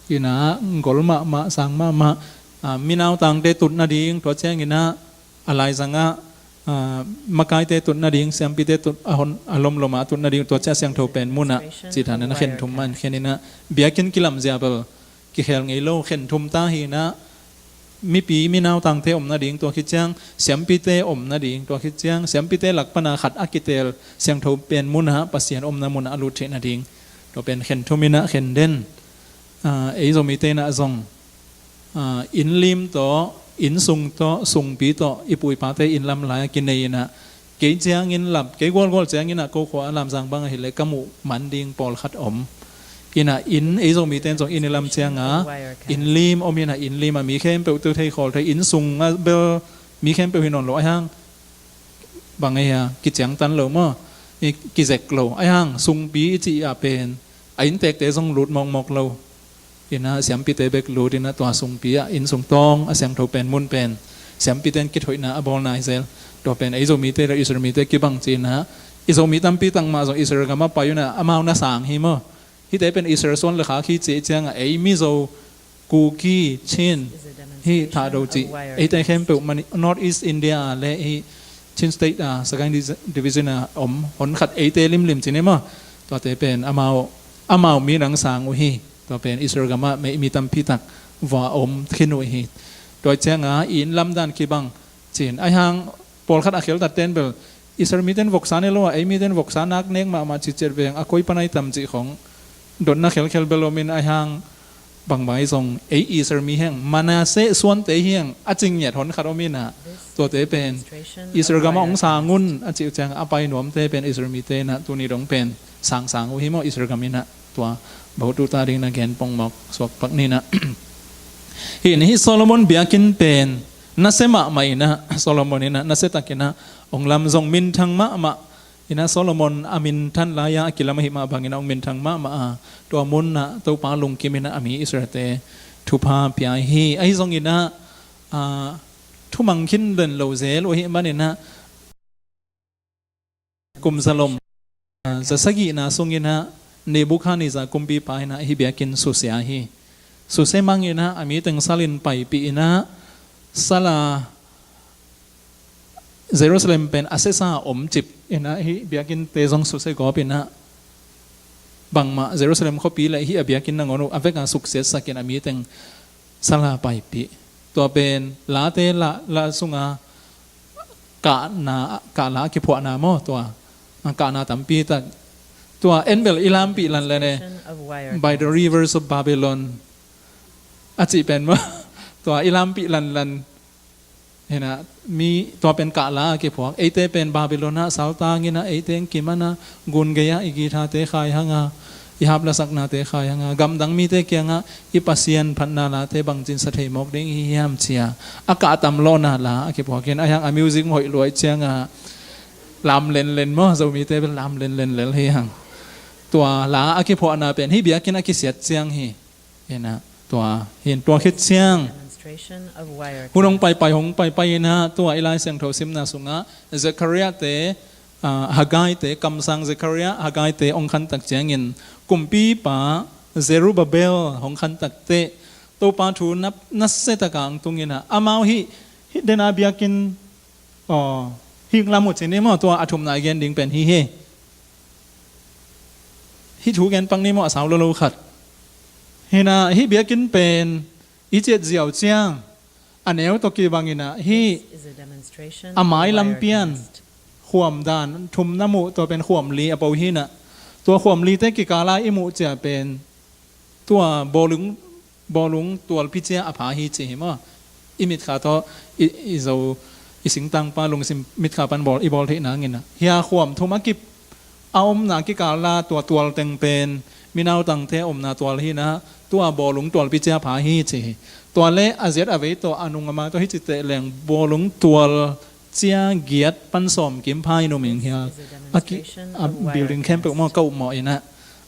Inah gol mahmah, sang mahmah, a, minautangte tut nading, tua cianginah a laizangah, a, makaite tut nading, siampite tut a hon a lomloma tut nading, tua ciah siangtho pen munah cih dan inah khen thum mah in khen inah biakinn kilamzia bel kikhel ngei lo, khen thum ta hinah mipi minautangte om nading, tua khit ciang siampite om nading, tua khit ciang siampite lak pana khat a kitel siangtho pen munah Pasian omna munah a lut theih nading, tua pen khen thum inah khen den. A, ei Zomite inah zong, a, inn lim tawh, inn sung tawh, sungpi tawh i pu i pate inn lam lai-a kinei inah kei ciangin lam, kei gualgual cianginah ko khua a Lamzang bang ahileh ka muh man ding pawlkhat om. Inah inn, ei Zomite in zong inn i lam cianga inn lim om inah inn lim a mi khempeuh tu thei khawl thei, inn sung a bel mi khempeuh hi nawn lo, ahi hang bang ahi a, kiciangtan lo maw, i kizek lo, ahi hang sungpi i cih a pen a inntekte zong lut mawkmawk lo. Inah siampite bek lut inah tua sungpi ah inn sung tawng a siangtho pen mun pen siampite in kithoihna a bawl nai zel. Tua pen ei Zomite le Israel mite kibang cinah i Zomi tampi tak mah zong Israel gam a pai unah amau na sang hi maw. Hihte pen Israel suan le khak hi ci ciangah ei Mizo, Kuki, Chin, hih Thado cih eite khempeuh mani North East India ah le hih Chin State ah, Sagaing Division ah om honkhat eite limlim ci ni maw. Tuate pen amau, amau mi nang sang uh hi. Tua pen Israel gamah mi, mi tampi tak vua om khin uh hi. Tua cianga i inn lamdan kibang cin, ahi hang pawlkhat a kheltatte in bel Israel mite in voksa ne lo a, ei mite in voksa nak nek mahmah ciciat veng a koi panai tam cih khong dotna khelkhel bel om in, ahi hang bangbang ahi zong ei Israel mi heng, Manasseh suante hi heng a cing ngiat honkhat om inah, tuate pen Israel gamah hong sang un a cih uh ciang a pai nuamte pen Israel mite inah tuni dong pen sangsang uh hi maw Israel gam inah. Tua bahutu ta ding na gen pongmawk suak pak ninah. Hih ni hih Solomon biakinn pen nasia mahmah inah, Solomon inah nasia takinah hong lam zong minthang mahmah inah, Solomon a minthan lai-a a kilam ahi mah banginah hong minthang mahmah a, tua munah Topa lungkim inah a mi Israelte thupha pia hi. Ahi zonginah, a, thumang khin den lo zel uh ahih maninah kum zalom, a, zasagihna sunginah Nebukhadnezzar kumpipa inah hih biakinn susia hi. Susia manginah a miteng salin paipih inah sala Jerusalem pen a siasa omcip inah hih biakinnte zong susia gawp inah bangmah Jerusalem khuapi le hih a biakinn nangawn uh a veka suksiatsak in a miteng sala paipih. Tua pen late la, la sunga kahna, kahla a kiphuahna maw tua. A kahna tampi tak. Tua en bel i lampih lanlan e. By the rivers of Babylon a cih pen maw. Tua i lampih lanlan. Hinah, mi tua pen kahla a kiphuak. Eite pen Babylon ah saltang inah, eite in kimanah, gun gei-ah i guitar-te khai hanga, i harp lasaknate khai hanga, gamdang mite kiangah i Pasian phatna late bangcin sa thei mawk ding hi hiam cia a kahtam lawhna la a kiphuak in, ahi hang a music hoih luai cianga lam lenlen maw, Zomite bel lam lenlen lel hi hang. Tua la a kiphuahna pen hih biakinn a kisiat ciang hi. Inah, tua, hin tua khit ciang hun hong paipai, hong paipai inah, tua i Lai Siangtho simna sungah Zechariah-te, a, Haggai-te, kamsang Zechariah, Haggai-te hong khantak ciangin kumpipa Zerubbabel hong khantak teh Topa thu na, nasia taka hong tung inah, amau hih, hih dena biakinn, aw, hih lam uh ci ni maw, tua a thumna i gen ding pen hi hi. Hih thu gen pak ni maw, a sau lolo khat. Hi inah hih biakinn pen i ciat ziau ciang a neu tawh kibang inah hih a mailam pian khuam dan thum na muh, tua pen khuam li a po hi inah, tua khuam lite kikal a i muh cia pen tua bawlung, bawlung tualpi cia a pha hi ci hi maw. I mitkha tawh i, i Zo, i singtangpa lungsim mitkha pan bawl, i bawl theih nang inah hia khuam thum a kip a omna kikal a tua tual teng pen minautangte omna tual hi inah tua bawlung tualpi cia pha hi ci hi. Tua le a ziat a vei tawh a nung a ma tawh hi ci teh leng bawlung tual cia giat pan sawm kim pha hi numing hia. A ki, a building khempeuh maw, ka up mawh inah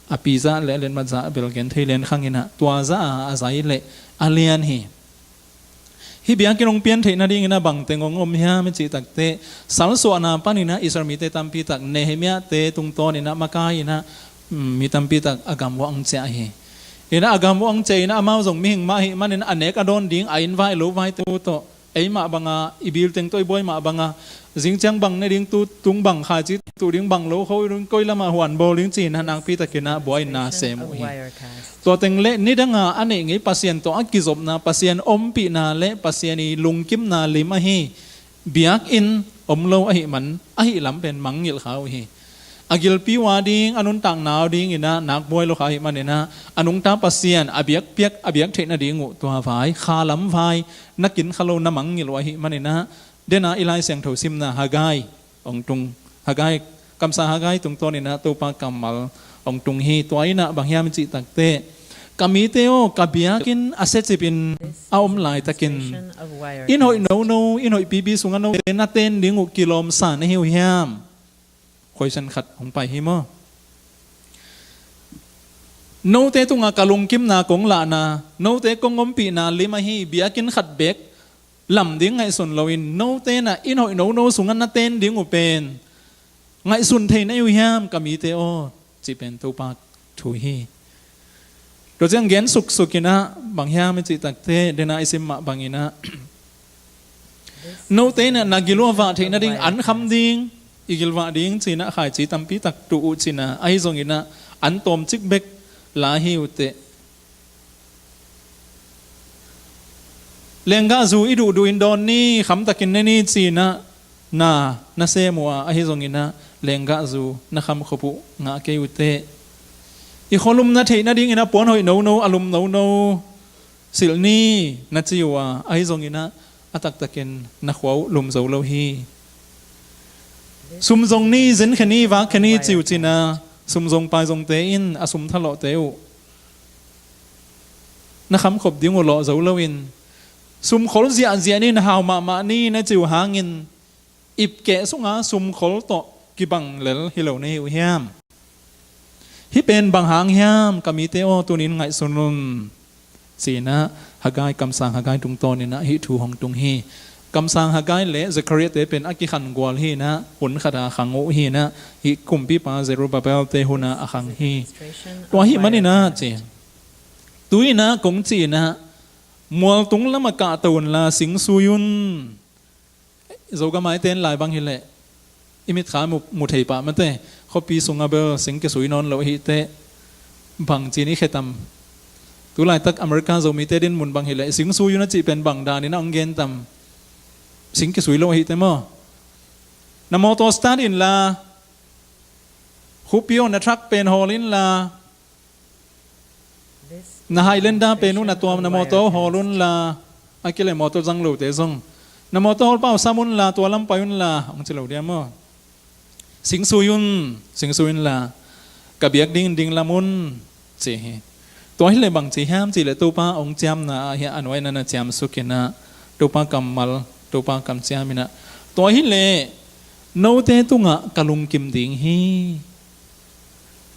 a pi zah le a lianmat zah bel gen thei lian khang inah tua zah a, a zai le a lian hi. Hih biakinn hong pian theih nading inah bang teng hong om hiam i cih takteh, salsuahna pan inah Israel mite tampi tak Nehemiah te tungtawn inah makai inah, mm, mi tampi tak a gam uah hong ciah hi. Inah a gam uah hong ciah inah amau zong mihing mah ahih manin a nek a dawn ding a inn vai lo vaite uh tawh, ei mah banga i bil teng tawh i buai mah banga zing ciang bang ne ding, tu tung bang khaici tuh ding, bang lo kho ding, koi lamah huan bawl ding ci inah nakpi tak inah buaina sem uh hi. Tua teng le nidanga a neih ngei Pasian tawh a kizopna, Pasian ompihna le Pasian i lungkimna lim ahi biakinn om lo ahih man, ahih lam pen mangngilh kha uh hi. A gilpi uh a ding, a nuntakna uh a ding inah nak buai lo kha ahih man inah, a nungta Pasian a biakpiak, a biak theih nading uh tua vai, kha lam vai na kin kha lo, na mangngilh uh ahih man inah, dena i Lai Siangtho simna Haggai hong tung, Haggai, kamsang Haggai tungtawn inah Topa kammal hong tung hi. Tua inah bang hiam i cih takteh, ka mite aw, ka biakinn a siacipin a om laitakin inn hoih nono, inn hoih pipi sungah note na ten ding uh kilawmsa na hi uh hiam? Question khat hong pai hi maw. Note tungah ka lungkimna kong lahna, note kong ompihna lim ahi biakinn khat beek lam ding ngaihsun loin, note inah inn hoih nono sungah na ten ding uh pen ngaihsun thei na hi uh hiam, ka mite aw, cih pen Topa thu hi. Tua ciang gen suksuk inah bang hiam i cih takteh, dena i sim mah bang inah, note inah na gil uh a vah theih nading an kham ding, i gilvah ding ci inah khaici tampi tak tuh uh ci inah, ahi zong inah an tawmcik bek la hi uh teh. Lenggahzu i duhduh in dawn ni, khamtakin ne ni ci inah na, na sem uh a, ahi zong inah lenggahzu na khamkhop uh ngah kei uh teh. I khua lum na theih nading inah puan hoih nono, a lum nono silh ni na ci uh a, ahi zong inah a taktakin na khua uh lum zo lo hi. Sum zong ni, zen khe ni, vak khe ni ci uh ci inah, sum zong pai zongte in a sum thalawhte uh na khamkhop ding uh lawh zo loin, sum khol ziahziah ni, na hau mahmah ni na ci uh hangin, ipkeh sunga sum khol tawh kibang lel hi lo na hi uh hiam? Hih pen bang hang hiam, ka mite aw, tunin ngaihsun un, ci inah Haggai, kamsang Haggai tungtawn inah hih thu hong tung hi. Kamsang Haggai le Zechariah te pen a kikhan gual hi inah, hun khat a khang uh hi inah, hih kumpipa Zerubbabel te hun a a khang hi. Tua ahih man inah ci, tu inah kong cih inah, mualtung lamah kahto unla sing sui un. Zogam a i ten lai bang hileh, i mitkha mu, mu thei pah mate, khuapi sungah bel sing kisui nawn lo ahih teh, bangci in i khe tam? Tu laitak America Zomite din mun bang hileh, sing sui un a cih pen bang danin a hong gen tam? Sing kisui lo ahih teh maw. Na mawtaw start inla, khuapi aw, na truck pen hawl inla, na Highlander pen uh na tuam, na mawtaw hawl unla, a kileh mawtaw zang lote zong, na mawtaw hawlpa uh sam unla, tua lam pai unla, hong ci lo dia maw. Sing sui un, sing sui unla, ka biak dingin dinglam un, ci hi. Tua hileh bangci hiam cihleh Topa hong ciamna ah hiah a nuaina na ciamsuk inah, Topa kammal, Topa kamciam inah, tua hileh note tungah ka lungkim ding hi.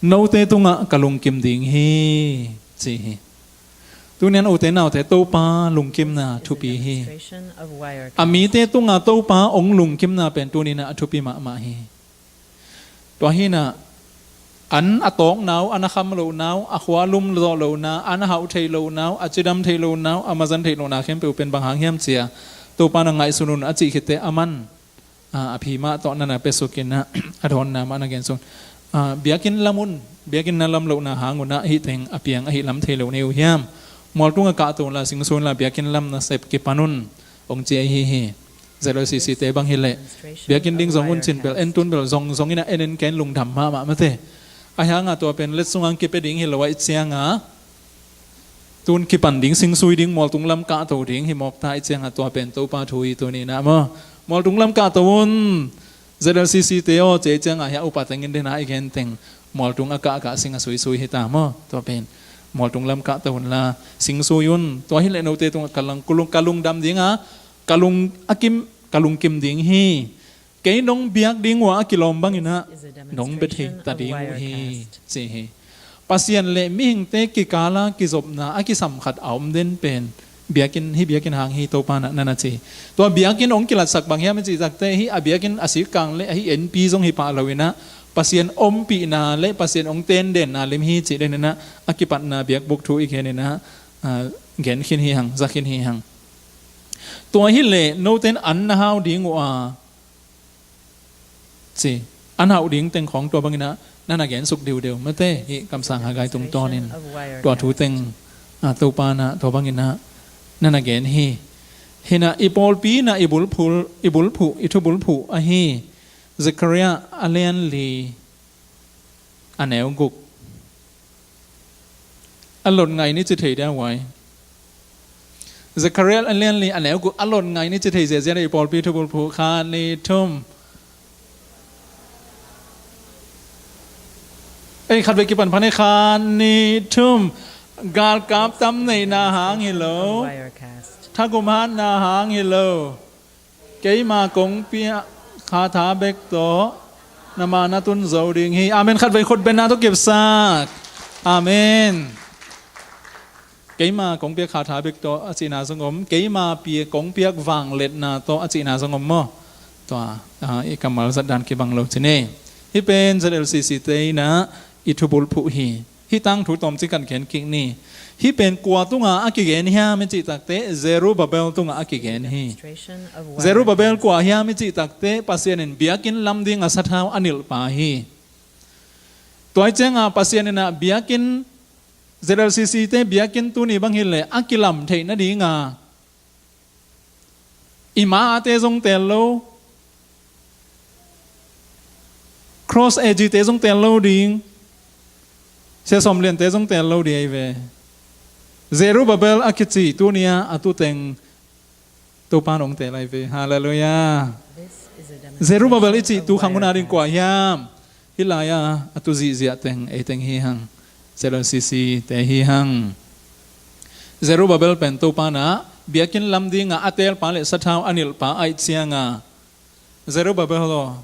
Note tungah ka lungkim ding hi, ci hi. Tuni'n ute naute, Topa lungkimna thupi hi. A mite tungah Topa hong lungkimna pen tuni'n a thupi mahmah hi. Tua hi inah, an a tawkna uh, an a kham lohna uh, a khua lum zawh lohna, an a hauh theih lohna uh, a cidam theih lohna uh, a mazan theih lohna khempeuh pen bang hang hiam cia, Topa na ngaihsun un a cih khit teh, aman a, a phi mah tawh na na piasuk inah, a dawnna mah na gensuk. ah, biakinn lam un, biakinn na lam lohna hang unah hih teng a piang ahi lam thei lo nei uh hiam? Mualtung a kahto unla, singsuin la, biakinn lam nasep kipan un, hong ci ahi hi. ZLCC te bang hileh biakinn ding zong un cin bel, en tun bel zong zong inah en en ken lungdam mahmah mate. Ahi hanga tua pen letsung ang kipia ding hi lo ahih cianga tun kipan ding, singsui ding, mualtung lam kahto ding hi mawk ta ahih cianga tua pen Topa thu hi tuni inah maw. Mualtung lam kahto un, ZLCC te aw, ci ahih cianga hiah upa tengin dena i gen teng mualtung a kahkah sing a suisui hi ta maw. Tua pen mualtung lam kahto unla, singsui un. Tua hileh note tungah ka lang, ka lung, ka lungdam dinga, ka lung a kim, ka lungkim ding hi. Kei nong biak ding uh a kilawm banginah nong bia thei ta ding uh hi, ci hi. Pasian le mihingte kikala kizopna a kisam khat a om den pen biakinn, hih biakinn hang hi, Topa inah na na ci. Tua biakinn hong kilatsak bang hiam i cih takte, hih a biakinn a sikkang le ahi enpi zong hi pah loinah Pasian ompihna le Pasian hong tendenna lim hi cih deninah a kipatna biakbuk thu i geninah, ah, gen khin hi hang, za khin hi hang. Tua hileh note in an na hau ding uh a, ci, an hauh ding teng khawng tua banginah na na gensuk diudeu mate, hih kamsang Haggai tungtawnin tua thu teng, ah, Topa inah tua banginah na na gen hi. Hinah i pawlpi inah i bulphuh, i bulphuh, i thubulphuh ahi Zechariah a lian li a neu guk. A lot ngai ni ci thei dia uai. Zechariah a lian li a neu guk, a lot ngai ni ci thei ziahziah i pawlpi thubulphuh, khat, nih, thum. Ei, khat vei kipan phan ei, khat, nih, thum. Galkap tam neihna hang hi lo. Thagum hatna hang hi lo. Keima kong piak khatha bek tawh na ma na tun zo ding hi. Amen. Khat vei khut benna tawh kipsak. Amen. Keima kong piak khatha bek tawh a cihna zong om. Keima pia kong piak vangliatna tawh a cihna zong om maw. Tua, ah, i kammal zatdan kibang lo ci ni. Hih pen ZLCC te inah i thubulphuh hi. Hih tangthu tawmcik kan gen kik ni. Hih pen kua tungah a kigen hiam i cih takte, Zerubbabel tungah a kigen hi. Zerubbabel kua hiam i cih takte, Pasian in biakinn lam ding a sathau a nilhpa hi. Tua hi cianga Pasian inah biakinn, ZLCC te biakinn tuni bang hileh a kilam theih nadinga i ma ate zong tel lo, Cross A G te zong tel lo ding, Sia Sawm Lian te zong tel lo ding ahi ve. Zerubbabel a kici tunia a tuteng Topa in hong tel ahi ve. Halleluiah. Zerubbabel i cih tu khang hun a ding kua hiam? Hih lai-a a tu zihziah teng ei teng hi hang. ZLCC te hi hang. Zerubbabel pen Topa inah biakinn lam dingah a teelpa le sathau a nilhpa ahih cianga, Zerubbabel aw,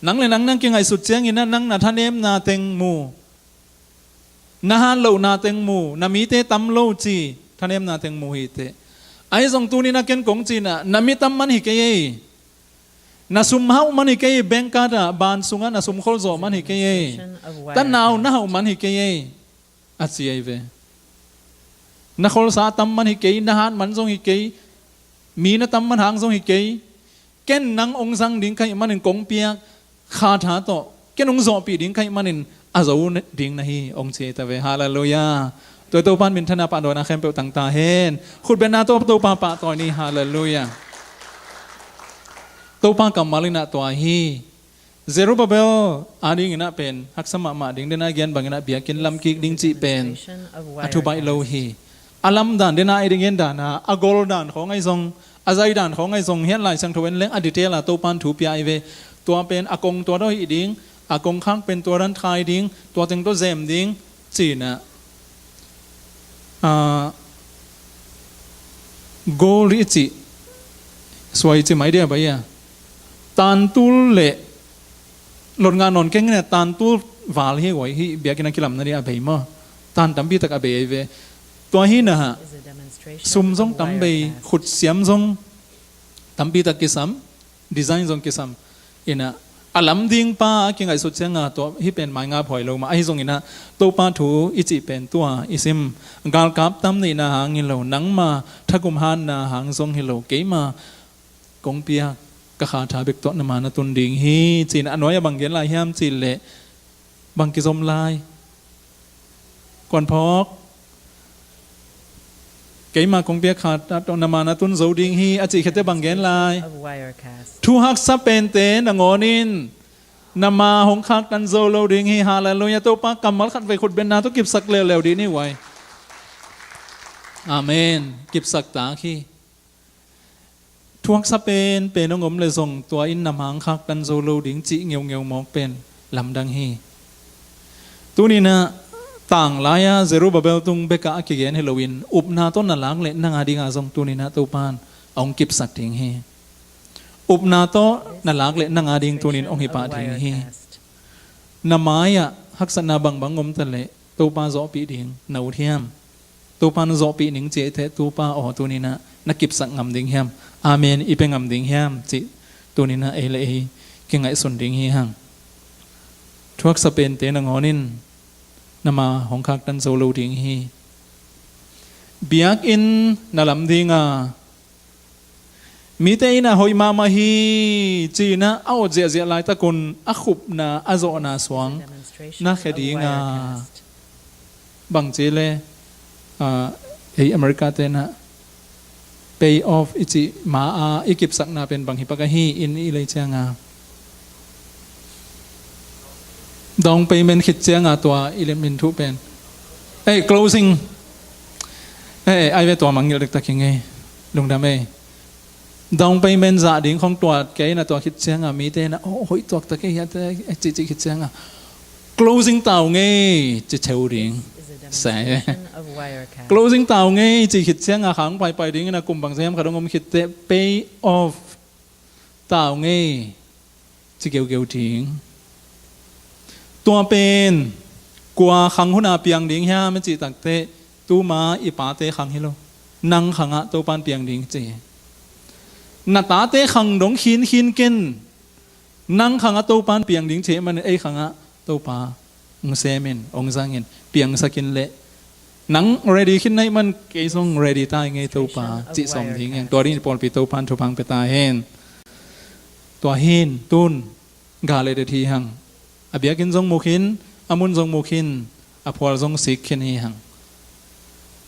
nang le nang nang kingaihsut cianginah nang na thanemna teng mu, na hatlohna teng mu, na mite tam lo ci thanemna teng mu hi teh. Ahi zong tuni na ken kong cinah na mi tam man hi kei ei. Na sum hauh man hi kei ei, bank card ah ban sungah na sum kholzawh man hi kei ei. Tanau na hauh man hi kei ei, a ci ahi ve. Na kholsa tam man hi kei, na hat man zong hi kei, mi na tam man hang zong hi kei. Ken nang hong zang ding ka hih manin kong piak khatha tawh ken hong zawhpih ding ka hih manin a zo ding na hi, hong ci ahi ta ve. Halleluiah. Tua Topa in minthanna pahtawinak khempeuh tang ta hen. Khutbenna tawh Topa pahtawi ni. Halleluiah. Topa kammal inah tua hi. Zerubbabel a dinginah pen haksa mahmah ding, dena i gen banginah biakinn lam kik ding cih pen a thubaih lo hi. A lamdan, dena i gen dana a gol dan khawng ahi zong, a zai dan khawng ahi zong, hiah Lai Siangtho en leng a detail a Topa in thu pia ahi ve. Tua pen a kong tua tawh hih ding, a kongkhak pen tua dan khai ding, tua teng tawh zem ding, cinah, ah, gold i cih, suai ci mai dia bai a, tantul le lot ngah nawn keng inah tantul val hi uai, hih biakinn a kilamna ding a bei maw. Tan tampi tak a bei ahi ve. Tua hi nah sum zong tam bei, khutsiam zong tampi tak kisam, design zong kisam. Inah a lam ding pa a kingaihsut cianga tua hih pen maingap huai lo mah. Ahi zonginah Topa thu i cih pen tua i sim, galkap tam neihna hang hi lo, nangma thagum hatna hang zong hi lo, keima kong piak ka khatha bek tawh na ma na tun ding hi, cinah a nuai a bang gen lai hiam cih leh, Bang kizom lai? Kuan phawk. Keima kong piak khat ah tawh na ma na tun zo ding hi a cih khete bang gen lai? Thu haksa pente nangawn in na ma hong khaktan zo lo ding hi. Halleluiah. Topa kammal khat vei khut benna tawh kipsak leuleu dih ni uai. Amen. Kipsak tak hi. Thuaksa pen pen hong om le zong tua in na ma hong khaktan zo lo ding cih ngeungeu mawk pen lamdang hi. Tuninah tanglai-a Zerubbabel tung bekah a kigen hi loin upna tawh na lak le nang a dingah zong tuninah Topan a hong kipsak ding hi. Upna tawh na lak le nang a ding tunin hong hi pah ding hi. Na mai-ah haksatna bangbang om ta leh Topa zawhpih ding na ut hiam? Topa na zawhpih ning ci ei teh Topa aw tuninah na kipsak ngam ding hiam? Amen i pia ngam ding hiam cih tuninah ei le ei kingaihsun ding hi hang. Thuaksa pente nangawn in na ma hong khaktan zo lo ding hi. Biakinn na lam dinga mite in a hoih mahmah hi ci-inah a awt ziahziah laitakun a khupna a zawhna suang na khia dinga bang ci le, ah, ei America tenah pay off i cih ma a i kipsakna pen bang hi pak ahi in i lei cianga down payment khit cianga tua i lim in thuh pen. Ei, closing. Ei, ai ve tua mangngilh dektak hi ngei. Lungdam ei. Down payment zah ding khong tuat kei na tua khit cianga mite na, oh, hoih tuak tak ei hiate, eh, cihcih khit cianga closing tau ngei ci cheu ding. Sai. Closing tau ngei ci khit cianga khang paipai ding ina kum bang zem khat hong om khit teh pay off tau ngei ci geugeu ding. Tua pen kua khang huna piang ding hiam i cih takteh tuma i pate khang hi lo. Nang khangah Topan piang ding ci. Na tate khang dong khinkhin ken nang khangah Topan piang ding ci manin ei khangah Topa hong semin, hong zangin, piangsakin leh nang ready khin na hih man kei zong ready ta hi ngei Topa cih sawm ding hi hang. Tua dingin pawlpi Topan thupha pia ta hen. Tua hin tun ga le det hi hang. A biakinn zong mu khin, a mun zong mu khin, a phual zong sik khin hi hang.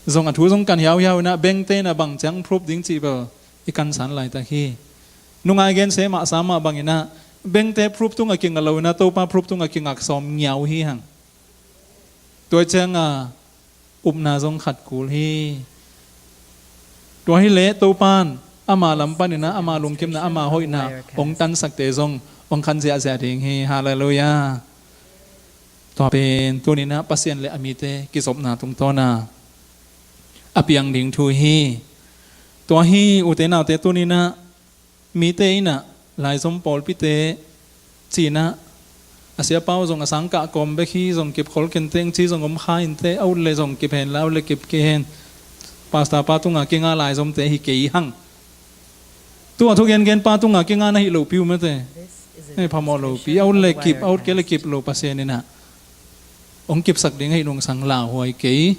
Zong a thu zong kan hiauhiau inah bengte na bang ciang proof ding cih bel i kansan laitak hi. Nungai gen se mahsa mah banginah bengte proof tungah kinga lo inah Topa proof tungah kingak sawm ngiau hi hang. Tua cianga upna zong khat kul hi. Tua hileh Topan ama lam paninah ama lungkimna ama hoihna hong tansakte zong hong khan ziahziah ding hi. Halleluiah. Tua pen tuninah Pasian le a mite kizopna tungtawna a piang ding thu hi. Tua hi ute naute tuninah mite inah laizom pawlpite cinah a siapau zong a sangkah kawm bek hi zong kipkhol kenteng ci zong om kha inte a ut le zong kip hen la a ut le kip kei hen. Pasta pa tunga kinga laizomte hi kei hang. Tua thugengen pa tunga kinga na hih lopi uh mate. Hei phamawh lopi a ut le kip a ut kei le kip lo Pasian inah hong kipsak ding hei nungsang lauhuai kei.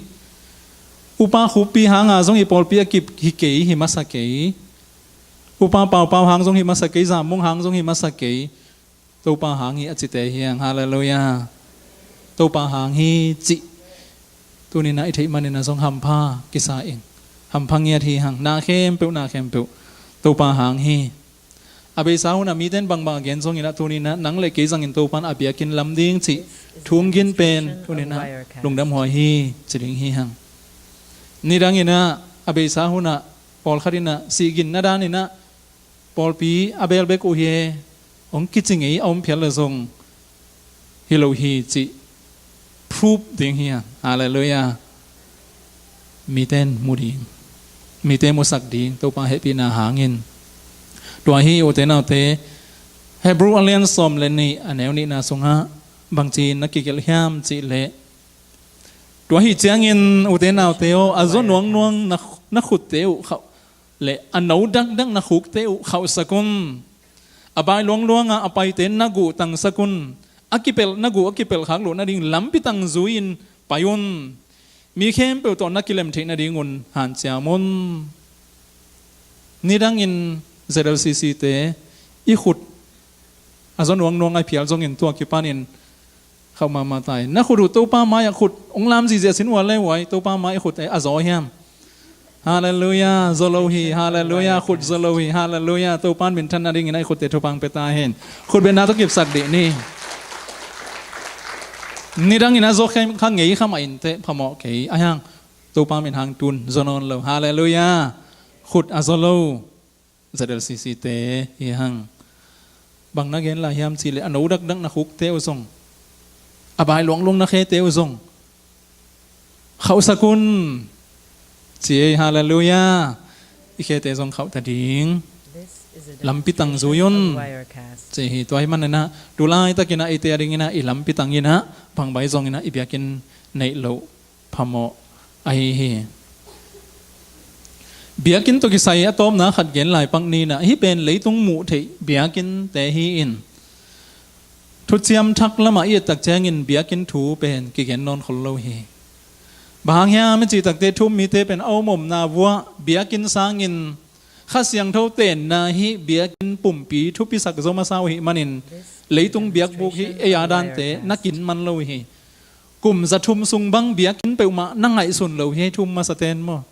Upa khuppi hanga zong hi pawlpi a kip hi kei hi masa kei. Upa paupau hang zong hi masa kei, zamung hang zong hi masa kei. Topa hang hi a cite hi hang. Halleluiah. Topa hang hi cih tuninah i theih maninah zong hampha kisa ing. Hampha ngiat hi hang. Na khempeuh na khempeuh Topa hang hi. A beisa hunah miten bangbang a gen zonginah tuninah nang le kei zangin Topan a biakinn lam ding cih thunggin pen tuninah lungdamhuai hi ci ding hi hang. Nidanginah a beisa hunah pawlkhat inah sihginna daninah pawlpi a beel bek uh hi e, hong kici ngei a om phial le zong hi lo hi cih proof ding hi a. Halleluiah. Miten mu ding, mite musak ding Topa hehpihna hangin. Tua hi ute naute Hebrew a lian sawm le nih a neu nihna sungah bangci-in na kigelh hiam cihleh, tua hi ciangin ute naute aw, a zaw nuangnuang na, na khutte uh khauh le a no dakdak na khukte uh khauhsak un. A bai luangluanga a paite na guh tangsak un. A kipelh na guh a kipelh khak loh nading lampi tang zui-in pai un. Mi khempeuh tawh na kilem theih nadingun hanciam un. Nidangin Z L C C te i khut a zaw nuangnuang a phial zongin tua kipanin Khauh mahmah ta hi. Na khut uh Topa mai-ah khut hong lam zihziah sin uh a le uh ai, Topa mai-ah khut a zaw hiam? Halleluiah, zaw lo hi. Halleluiah, khut zaw lo hi. Halleluiah, Topa in minthan nadingin a i khutte thupha hong pia ta hen. Khut betna tawh kipsak dih ni. Nidangin a zaw kha ngei kha mah inteh phamawh kei a hiang. Topa min hang tun zaw nawn lo. Halleluiah. Khut a zaw lo Z L C C te hi hang. Bang na gen lai hiam cihleh a no dakdak na khukte uh zong, a bai luangluang na khete uh zong khauhsak un ci ei. Halleluiah. I khete zong khauh ta ding. Lampi tang zui un ci hi. Tua hi maninah tu laitakinah eite a dinginah i lampi tanginah bangbai zonginah i biakinn neih loh phamawh ahi hi. Biakinn tawh kisai a tawpna khat gen lai pak ninah, hih pen leitung muh theih biakinnte hi-in, thuciam thak lamah i et tak ciangin biakinn thu pen kigen nawn khol lo hi. Bang hang hiam i cih takteh thu-um mite pen a om omna vuah biakinn sangin Kha Siangtho tenna hih biakinn pumpi thupisak zo masa uh hih manin leitung biakbuk hih ei a dante na kin man lo hi. Kum za thum sung bang biakinn peuhmah na ngaihsun lo hi, thu-um masa ten maw?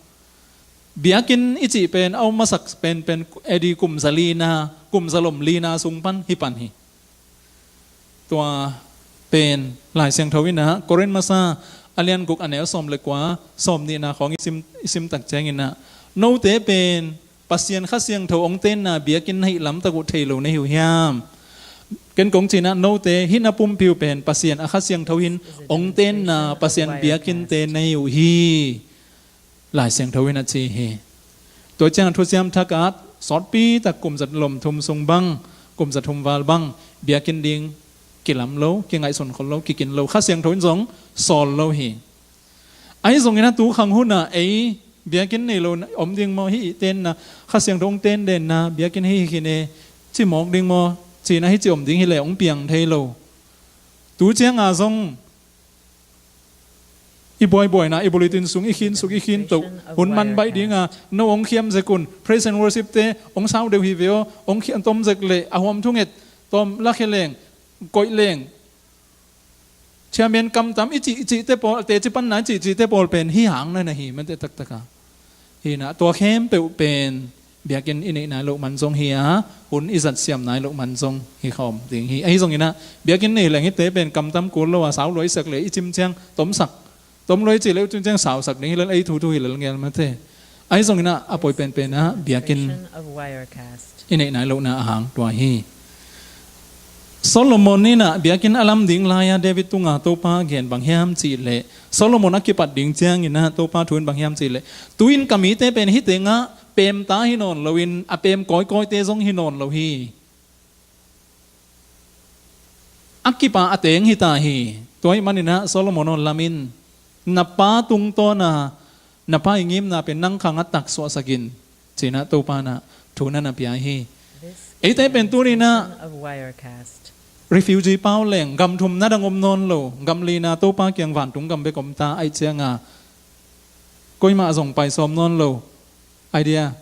Biakinn i cih pen a om masak penpen A D kum za lina, kum za lom lina sung pan hi pan hi. Tua pen Lai Siangtho inah Korin masa a lian guk a neu sawm le kua, sawm nihna khawng i sim, i sim tak cianginah note pen Pasian Kha Siangtho hong tenna biakinn na hih lamtak uh thei lo na hi uh hiam? Ken kong cinah note hih na pumpi uh pen Pasian a Kha Siangtho hin hong tenna Pasian biakinnte na hi uh hi. Lai Siangtho in a ci hi. Tua ciang a thuciam thak at sawtpi tak kum za lom thum sung bang, kum za thum val bang biakinn ding kilam lo, kingaihsun khol lo, kikin lo, Kha Siangtho in zong sawl lo hi. Ahi zongin a tu khang hunah ei biakinn nei lo om ding maw, hih i tenna Kha Siangtho hong ten denna biakinn hei hi khin e, ci mawk ding maw, cinah hih ci om ding hi leh hong piang thei lo. Tu cianga zong i buaibuaina, i bulletin sung i khinsuk i khintoh, hun man baih dinga no hong khiam zek un, praise and worship te hong sau deuh hi ve aw, hong khiam tom zek leh a huam thunget tawm lakhia leng, koih leng, chairman kamtam i cih, i cihte pawl, teci panna i cihcihte pawl pen hih hang na na hi mate taktaka. Hinah tua khempeuh pen biakinn i neih nai loh man zong hi a, hun i zat siam nai loh man zong hi khawm ding hi. Ahi zonginah biakinn nei leng hite pen kamtam kul lo a, sau luaisak le i cim ciang tomsak, tom luai cih le i cim ciang sausak ding hi lel, ei thuthu hi lel ngel mate. Ahi zonginah a poi penpenah biakinn i neih nai lohna a hang tua hi. Solomon inah biakinn a lam ding lai-a David tunga Topa gen bang hiam cihleh, Solomon a kipat ding cianginah Topa thu in bang hiam cihleh, tu-in ka mite pen hih tengah pemta hi nawn loin a pem kawikawite zong hi nawn lo hi. A kipa a teng hita hi. Tua ih maninah Solomon aw, lamin na pa tungtawna na pa i ngimna pen nang khangah taksuahsak in, cinah Topa inah thu na na pia hi. Eite pen tuninah refugee pau leng gam thum na dang om nawn lo, gam lina Topa kiang vantung gam bek om ta aih cianga koimah zong pai sawm nawn lo. Idea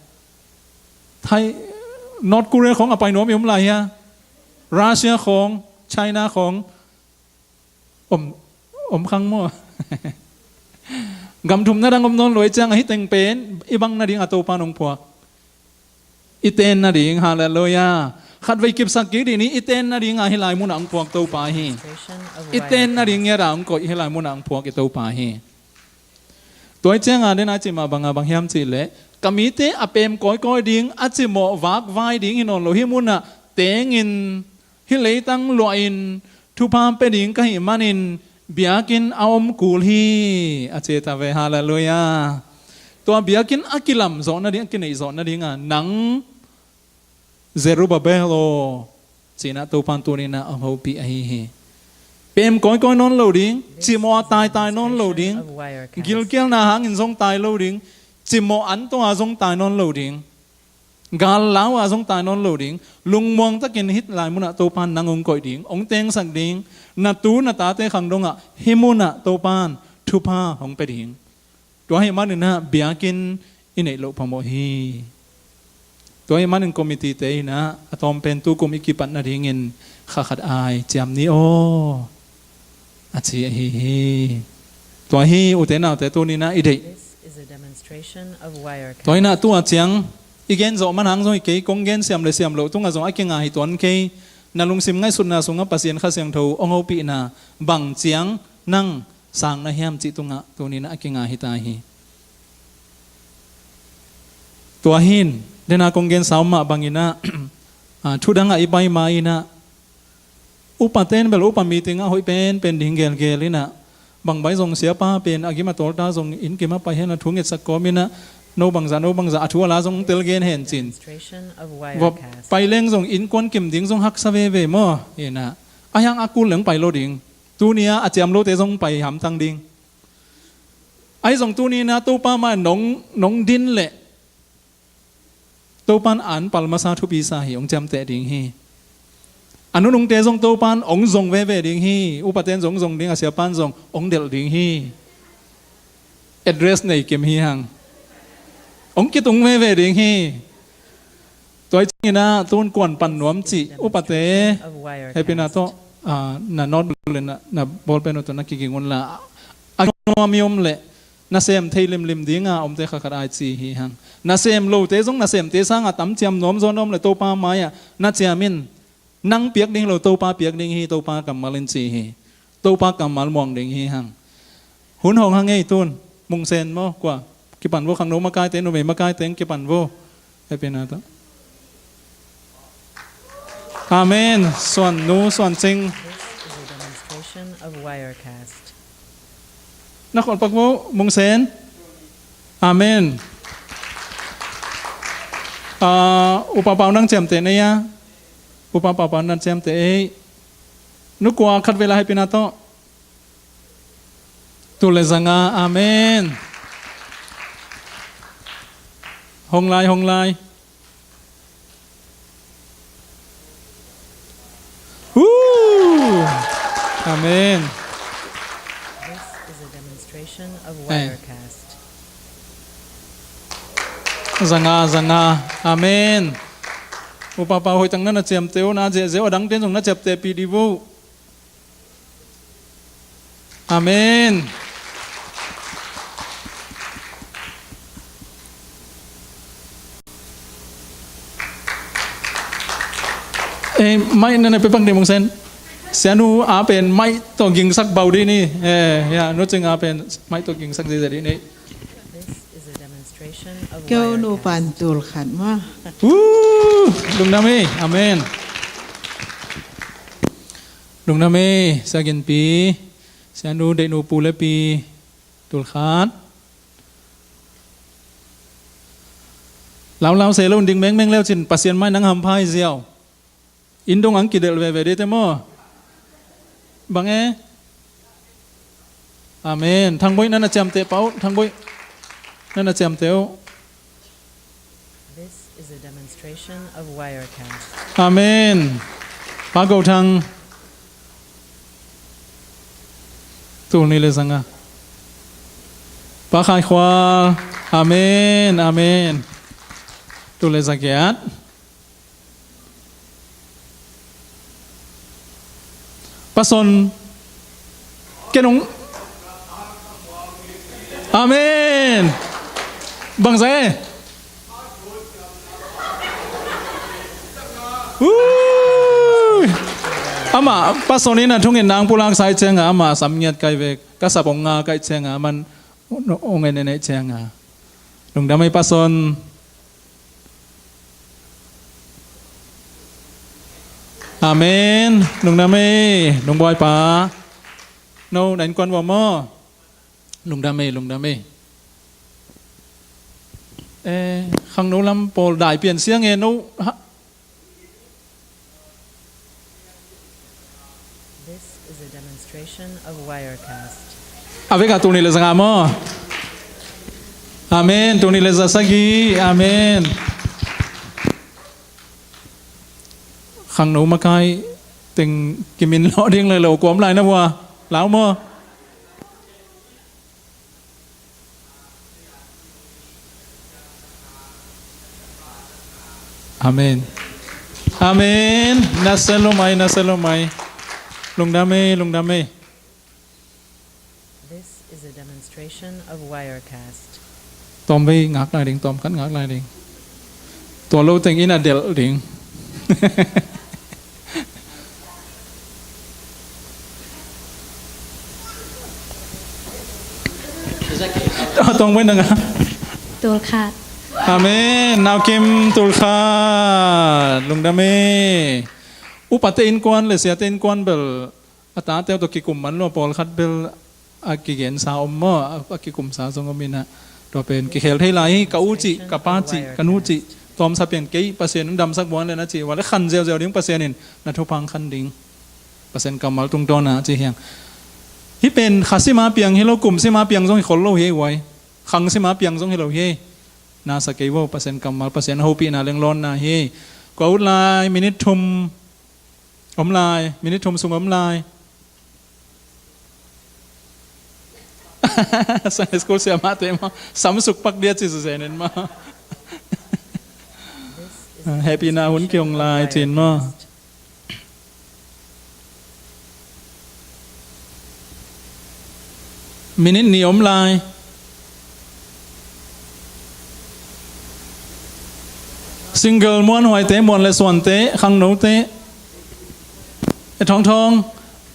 Thai, North Korea khawng a pai nuam i om lai hia? Russia khawng, China khawng om, om khang maw? Gam thum na dang om nawn lo aih ciang ahi teng pen i bang nading a Topa nong phuak, i ten nading. Halleluiah. Khatvei kipsak kik dih ni, i ten nadinga hih lai munah hong phuak Topa hi. I ten nading ngiat a hong koih hih lai munah hong phuak i Topa hi. Tua ih cianga den a cimah banga bang hiam cihleh, ka mite a pem kawikawi ding, a cimawh vakvai ding hi nawn lo hih munah tengin, hih leitang luahin thupha pia ding ka hih manin biakinn a om kul hi, a ci ta ve. Halleluiah. Tua biakinn a kilam zawh nading, a kineih zawh nadinga nang Zerubbabel aw, cinah Topan tuninah a hopih ahi hi. Pem kawikawi nawn lo ding, cimawh a taitai nawn lo ding, gilkialna hangin zong tai lo ding, cimawh an tawh a zong tai nawn lo ding, gal lau a zong tai nawn lo ding, lungmuang takin hih lai munah Topan nang hong koih ding, hong tengsak ding, na tu na tate khang dongah hih munah Topan thupha hong pia ding. Tua ahih maninah biakinn i neih loh phamawh hi. Tua ahih manin committee te inah a tawmpen tukum i kipat nadingin kha khat ai ciam ni aw. ci ahi hi. Tua hi, ute naute, tuni-in ah i deih. This is a demonstration of Wirecast. Tua hi-in ah tu-a ciang i gen zawh man hang zong hi kei, kong gen siam le siam loh tungah zong a kinga hi tuan kei. Na lungsim ngaihsutna sungah Pasian Kha Siangtho hong hopihna bang ciang nang sang na hiam cih tungah tuni-in ah a kinga hi ta hi. Tua hi-in, den a kong gensa uh mah bangin ah, ah, thu dangah i pai ma-in ah, upaten bel upa meeting ah hoih penpen ding gelgel in ah, bang bai zong siapa pen a gim a tawlta zong inn kim ah pai hen la thu ngetsak kawm in ah, no bangzah, no bangzah a thu a la zong tel gen hen cin. Demonstration of Wirecast. Pai leng zong innkuan kim ding zong haksa veve maw. In ah, a hiang a kul leng pai lo ding. Tuni-a a ciam lote zong pai hamtang ding. Ahi zong tuni-in ah Topa mai-ah nong, nong din leh Topa'n an pal masa thupi sa hi, hong ciamteh ding hi. A nunungte zong Topa'n hong zong veve ding hi. Upaten zong zong ding, a siapa'n zong hong delh ding hi. Address nei kim hi hang. Hong kitung veve ding hi. Tua hi ciangin ah tun kuan pan nuam cih upate, hehpihna tawh, ah, na note le na, na ballpen uh tawh na kiging un la. A nuam i om leh nasem thei limlim dinga omte khatkhat ai ci hi hang. Nasem lote zong nasemte sangah tam ciam nuam zaw na om leh Topa mai-ah na ciam in. Nang piak ding hi lo, Topa piak ding hi, Topa kammal in ci hi. Topa kammal muang ding hi hang. Hun hong hang ei tun. Mungsen maw, kua? Kipan vo, khangno makaite, numei makaite kipan vo. Hehpihna tawh. Amen. Suan nu, Suan Cing. This is a demonstration of Wirecast. Na kholpak vo, Mungsen. Amen. Ah, Upa Pau nang ciamteh na hia? Upa Pau, Pau nang ciamteh ei. Nu kua khat vela hehpihna tawh. Tul le zanga, amen. Hong lai, hong lai. Woo! Amen. This is a demonstration of Wirecast. Zanga, zanga. Amen. Upa Pau, hoih tak na na ciamteh uh, na zehzeh uh, a dangte zong na ciamtehpih dih uh. Amen. Eh, mic na na pe pak dih, Mungsen. Sianu a pen mic tawh gingsak bau dih ni. Eh, ya, Nu Cing a pen mic tawh gingsak dih dih ni. This is a demonstration of Keu nu Wirecast. Pan tul khat ma. Woo! Lungdam ei. Amen. Lungdam ei, Sia Ginpi, Sianu, Deihnu, Pu le Pi, tul khat. Laulau se lo, ding mengmeng leu cin, Pasian mai nang hampha hi ziau. Inn dong ang kidelh veve dite maw. Bang e? Amen. Thang Boih, na na ciamteh pah uh, Thang Boih. Na na ciamteh uh. This is a demonstration of Wirecast. Amen. Pa Go Thang. Tul nih le zanga. Pa Khai Khual. Amen. Amen. Tul le zagiat. Pason. Kenung. Amen. Bangzah e. Ui. Ama, pason in a thungin nang pulak sai cianga, ama sam ngiat kai vek. Ka sap ong nga kai cianga, aman ong en en cianga. Lungdam ei pason. Amen. Lungdam ei, Lungbuai pa. No, na innkuan vua maw. Lungdam ei, lungdam ei. Eh, khangno lam pawl dai pian siang e no. Ha. This is a demonstration of Wirecast. A vek a tul nih le zanga maw. Amen. Tul nih le za sagih. Amen. Khangno makai teng kimin lawh ding le lo kuam lai na vua. Lau maw. Amen. Amen. Nasia lo mai, nasia lo mai. Lungdam ei, lungdam ei. Is a demonstration of Wirecast. Tawm vei ngak lai ding, tawm khat ngak lai ding. Tua lo teng in a delh ding. Tawm vei nang a. Tul khat. Amen. Nau kim tul khat. Lungdam e. Upate innkuan le siate innkuan bel a tate uh tawh kikum man lo a, pawlkhat bel a kigensa om maw, a, a kikumsa zong om inah. Tua pen kikhel thei lai hi, ka u cih, ka pa cih, ka nu cih, tawmsa pen kei Pasian in damsak buang le na cih, vale khan ziauziau ding Pasian in na thupha khan ding. Pasian kammal tungtawn a ci hiang. Hih pen kha sima piang hi lo, kum sima piang zong hi khol lo hi ei uai. Khang sima piang zong hi lo hi ei. Nasa kei vo, Pasian kammal, Pasian hopihna lenglawnna hi ei. Kua ut lai, minute thum om lai, minute thum sung om lai. Sunday school siamahte maw, samsuk pak dia ci zuzen in maw. Hehpihna hun kihong lai cin maw. Minute nih om lai. Single muanhuaite, muan le suante, khangnote. E Thawngthawng.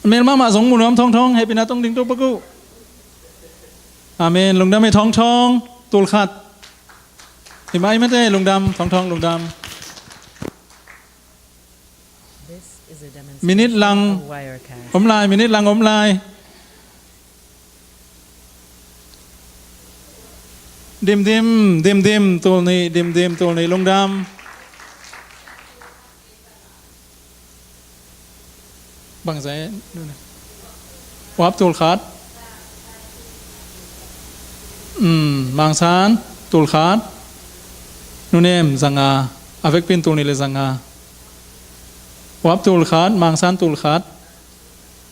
Mel mahmah zong mu nuam Thawngthawng, hehpihna tong ding Topa uh. Amen. Lungdam e Thawngthawng, tul khat. Hi mah, hi mah te, lungdam, Thawngthawng, lungdam. Minute lang om lai, minute lang om lai. Dimdim, dimdim, tul nih, dimdim, tul nih, lungdam. Bangzah e, Uap tul khat. Um, Mangsan tul khat. Nunem za nga. A vekpi in tul nih le za nga. Uap tul khat, Mangsan tul khat.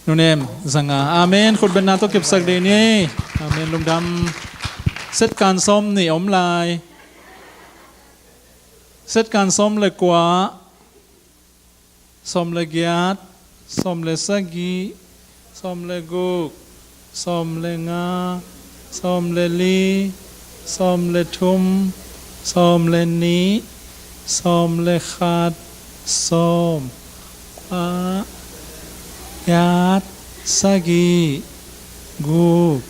Nunem za nga. Amen. Khutbetna tawh kipsak dih ni. Amen. Lungdam. Setkan sawm nih om lai. Setkan sawm le kua. Sawm le giat, sawm le sagih, sawm le guk, sawm le nga, sawm le li, sawm le thum, sawm le nih, sawm le khat, sawm, kua, giat, sagih, guk,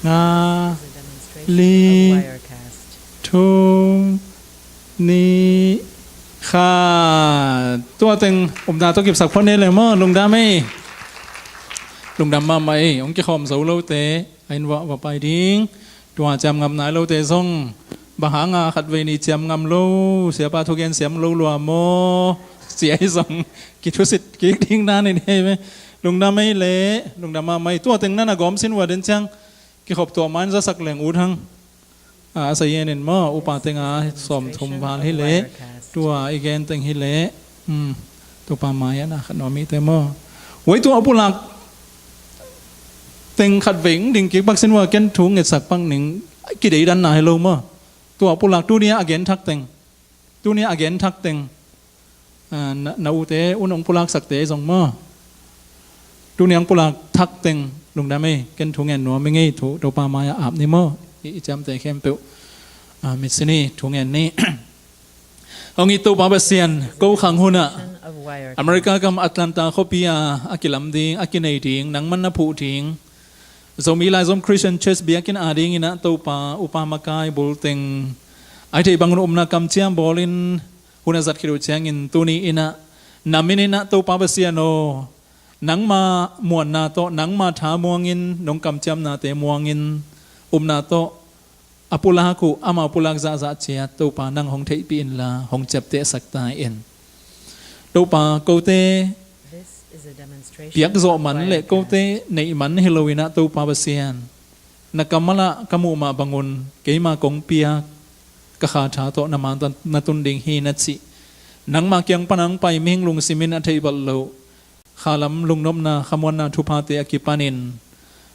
nga, li, thum, nih, khat. Tua teng upna tawh kipsak phot ni leng maw, lungdam ei. Lungdam mahmah ei. Hong kikhawm zo lote a inn vuah va pai ding. Tua ciam ngam nai lote zong, bang hanga khatvei ni ciam ngam lo, siapa thugen siam lo lua maw, ci ahi zong kithusit kik ding dan in hi ve. Lungdam ei leh, lungdam mahmah ei. Tua teng na na gawm sin uh a, den ciang kikhop tuah ma-in zasak leng ut hang. A, a sa yen in maw, upa teng a sawmthum val hi leh, tua i gen teng hi leh, um, Topa mai-ah na khat nuam i te maw. Wei tua a pulak teng khatvei ding kik pak sin uh a, ken thu ngetsak pak ning, kideidanna hi lo maw. Tua a pulak tuni a gen thak teng. Tuni a gen thak teng. A, na, na ute un hong pulaksakte zong maw. Tuni hong pulak thak teng lungdam ei, ken thu ngen nuam i ngei thu, Topa mai-ah ap ni maw. I, i ciamte khempeuh. A, mitsi ni, thu ngen ni. Hong it Topa Pasian, ko khang hunah America gam Atlanta khuapi a, a kilam ding, a kinei ding, nangman na phuh ding. Zomi Laizom Christian Church biakinn adingin ah Topa, upa makai bulteng, a hih theih bangun upna kamciam bawlin, hun a zat khit uh ciangin tuni in ah, na min in ah Topa Pasian aw, nangma muanna tawh, nangma tha muangin, nong kamciamnate muangin, upna tawh, a pulak uh, amau pulak zahzah ciat, Topa nang hong theihpih inla, hong ciaptehsak ta in. Topa, kote piak zawh man le kote neih man hi lo in ah Topa Pasian, na kammal ah ka muh mah bangun keima kong piak ka kha tha tawh na man na tun ding hi na cih. Nangma kiang pan a hong pai mihing lungsim in a theih balh loh khalam lungnopna, khamuanna thuphate a kipanin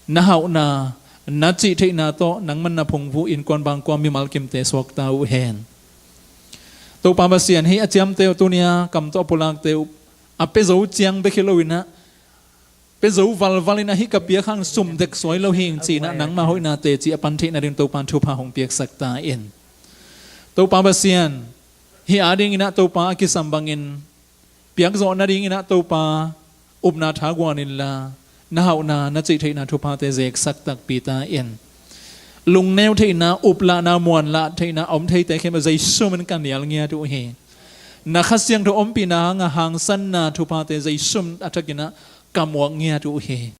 na hauhna, na cihtheihna tawh nangman na phungvuh innkuan bangkua mimal kimte suakta uh hen. Topa Pasian, hih a ciamte uh tuni a kam tawh a pulakte uh a pia zo ciang bek hi lo in ah, pia zo valval in ah, hih ka piak hang sum dek suai lo hing ci-in ah, nangma hoihna teci a pan theih nading Topa thupha hong piaksak ta in. Topa Pasian, hih ading in ah Topa a kisam bangin piak zawh nading in ah Topa upna thaguan inla, na hauhna, na cihtheihna thuphate zeksak takpi ta in. Lungneu theihna, uplahna, muanlah theihna a om theite khempeuh Jesu min ka nial ngiat uh hi. Na Kha Siangtho ompihna hang a hangsanna thuphate Jesu min a thakin ah ka muak ngiat uh hi.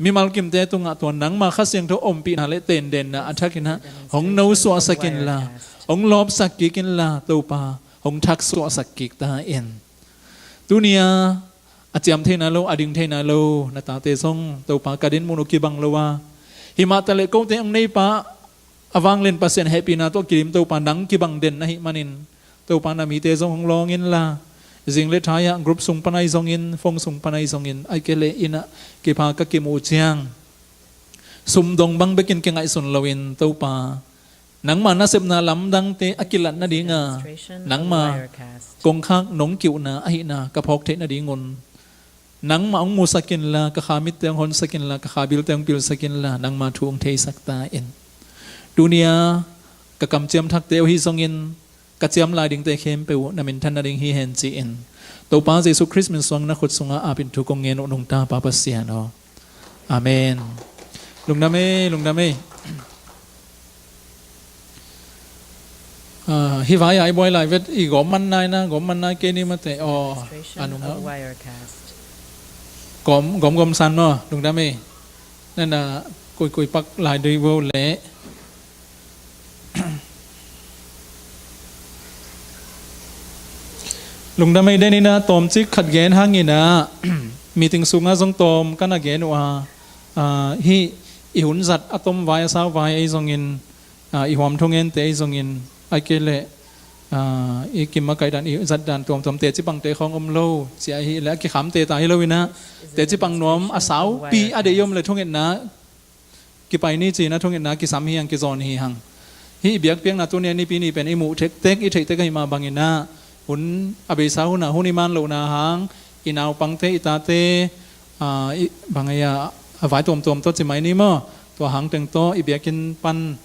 Mimal kimte tungah tua nangma Kha Siangtho ompihna le tendenna a thakin ah hong nosuahsak inla, hong lawpsak kik inla, Topa, hong thaksuahsak kik ta in. Tuni-a a ciam theihna lo, a ding theihna lo na tate zong, Topa, ka dinmun uh kibang lo a, himah taleh kote hong neipa a vanglian Pasian hehpihna tawh kidim, Topa, nang kibang den na hih manin, Topa, na mite zong hong lawng inla, zing le thai-ah group sung pan ahi zongin, phone sung pan ahi zongin, ahih kei leh inn ah kipha ka kimuh uh ciang, sumdong bang bekin kingaihsun loin, Topa, nangma nasepna lamdangte a kilat nadinga nangma kongkhak nong ki-ukna ahihna ka phawk theih nadingun, nangma hong musak inla, ka kha mitte hong honsak inla, ka kha bilte hong pilsak inla, nangma thu hong theisak ta in. Tuni-a ka kamciam thakte uh hi zongin, ka ciam lai dingte khempeuh uh na minthan nading hi hen ci-in, Topa Jesu Khrist min suang na khut sungah apin thu kong ngen uh nungta Pa Pasian aw. Amen. Lungdam ei, lungdam ei. Ah, hih vai-a i buai lai vet, i gawm man nai na, gawm man nai kei ni mate. Aw, a nung a gawm, gawm, gawm san maw, lungdam ei. Nana kuikui pak lai dui vo leh. Lungdam ei. Den in ah tawmcik khat gen hang in ah, meeting sungah zong tawm ka na gen uh a, ah, hih i hun zat a tom vai, a sau vai ahi zongin, ah, i huam thungente ahi zongin, ahih kei leh, ah, i kim a kaihdan, i zatdan tuamtuam, teci pangte khawng om lo ci-a hi leh, a kikhamte ta hi lo in ah, teci pang nuam a saupi a deih i om leh thungetna kipai ni ci-in ah thungetna kisam hi hang, kizawn hi hang. Hih i biakpiakna tuni-a Nipi ni pen i muh tektek, i theih tek ahih mah bangin ah, hun a beisa hun ah hun i man lohna hang, i naupangte, i tate, ah, i, bang ei a, a vai tuamtuam tawh ci mai ni maw, tua hang teng tawh i biakinn pan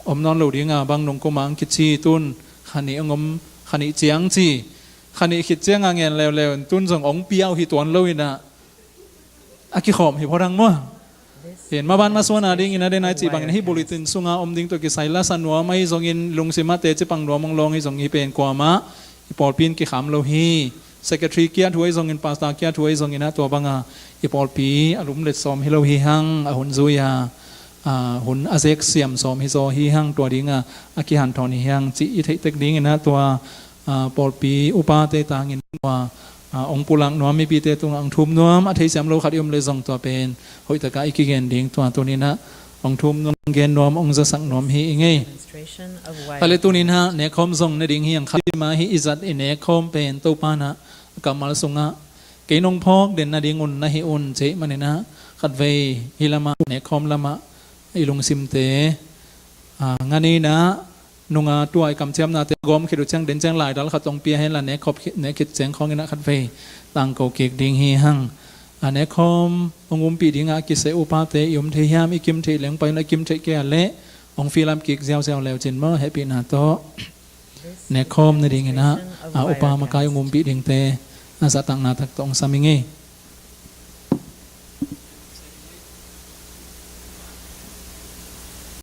om nawn lo dinga bang nung kum hang kici, tun kha nih hong om, kha nih ciang ci, kha nih khit cianga ngen leuleu in, tun zong hong pia uh hi tuan lo in ah, a kikhawm hi phot hang maw. Pen maban masuan a dingin a den a i cih bangin hih bulletin sunga om ding tawh kisai lasa nuam ahi zongin, lungsim ah teci pang nuam hong lawng ahi zong hi pen kuamah i pawlpi in kikham lo hi. Secretary kia thu ahi zongin, pastor kia thu ahi zongin ah, tua banga i pawlpi a lumlet sawm hi lo hi hang, a hun zui a, a hun a zek siam sawm hi zaw hi hang, tua dinga a kihanthawn hi hang cih i theih tek dingin ah, tua, a, pawlpi upate tangin tua, a, hong pulak nuam mipite tungah hong thum nuam a theisiam lo khat i om leh zong tua pen hoih takah i kigen ding, tua tuni-in ah hong thum nuam, hong gen nuam, hong zasak nuam hi ing ei. Tua leh tuni-in ah nekkhawm zong ne ding hi hang. Khat, hih i zat i nekkhawm pen Topa in ah a kammal sungah kei nong phawk den nadingun na hi un ci ahih manin ah, khatvei hih lamah, nekkhawm lamah i lungsimte, a, ngan in ah, nunga tua i kamciamnate gawm khit uh ciang, den ciang laidal khat hong pia hen la, nek khop khit, nek khit ciang khawngin ah khatvei tangko kik ding hi hang. A, nekkhawm hong umpih dinga a kiseh upate i om thei hiam? I kim theih leng pai un, a kim theih kei a leh hong fill up kik ziauziau leu cin maw, hehpihna tawh. Nekkhawm ne dingin ah, a, upa makai hong umpih dingte a zahtakna tak tawh hong sam ing ei.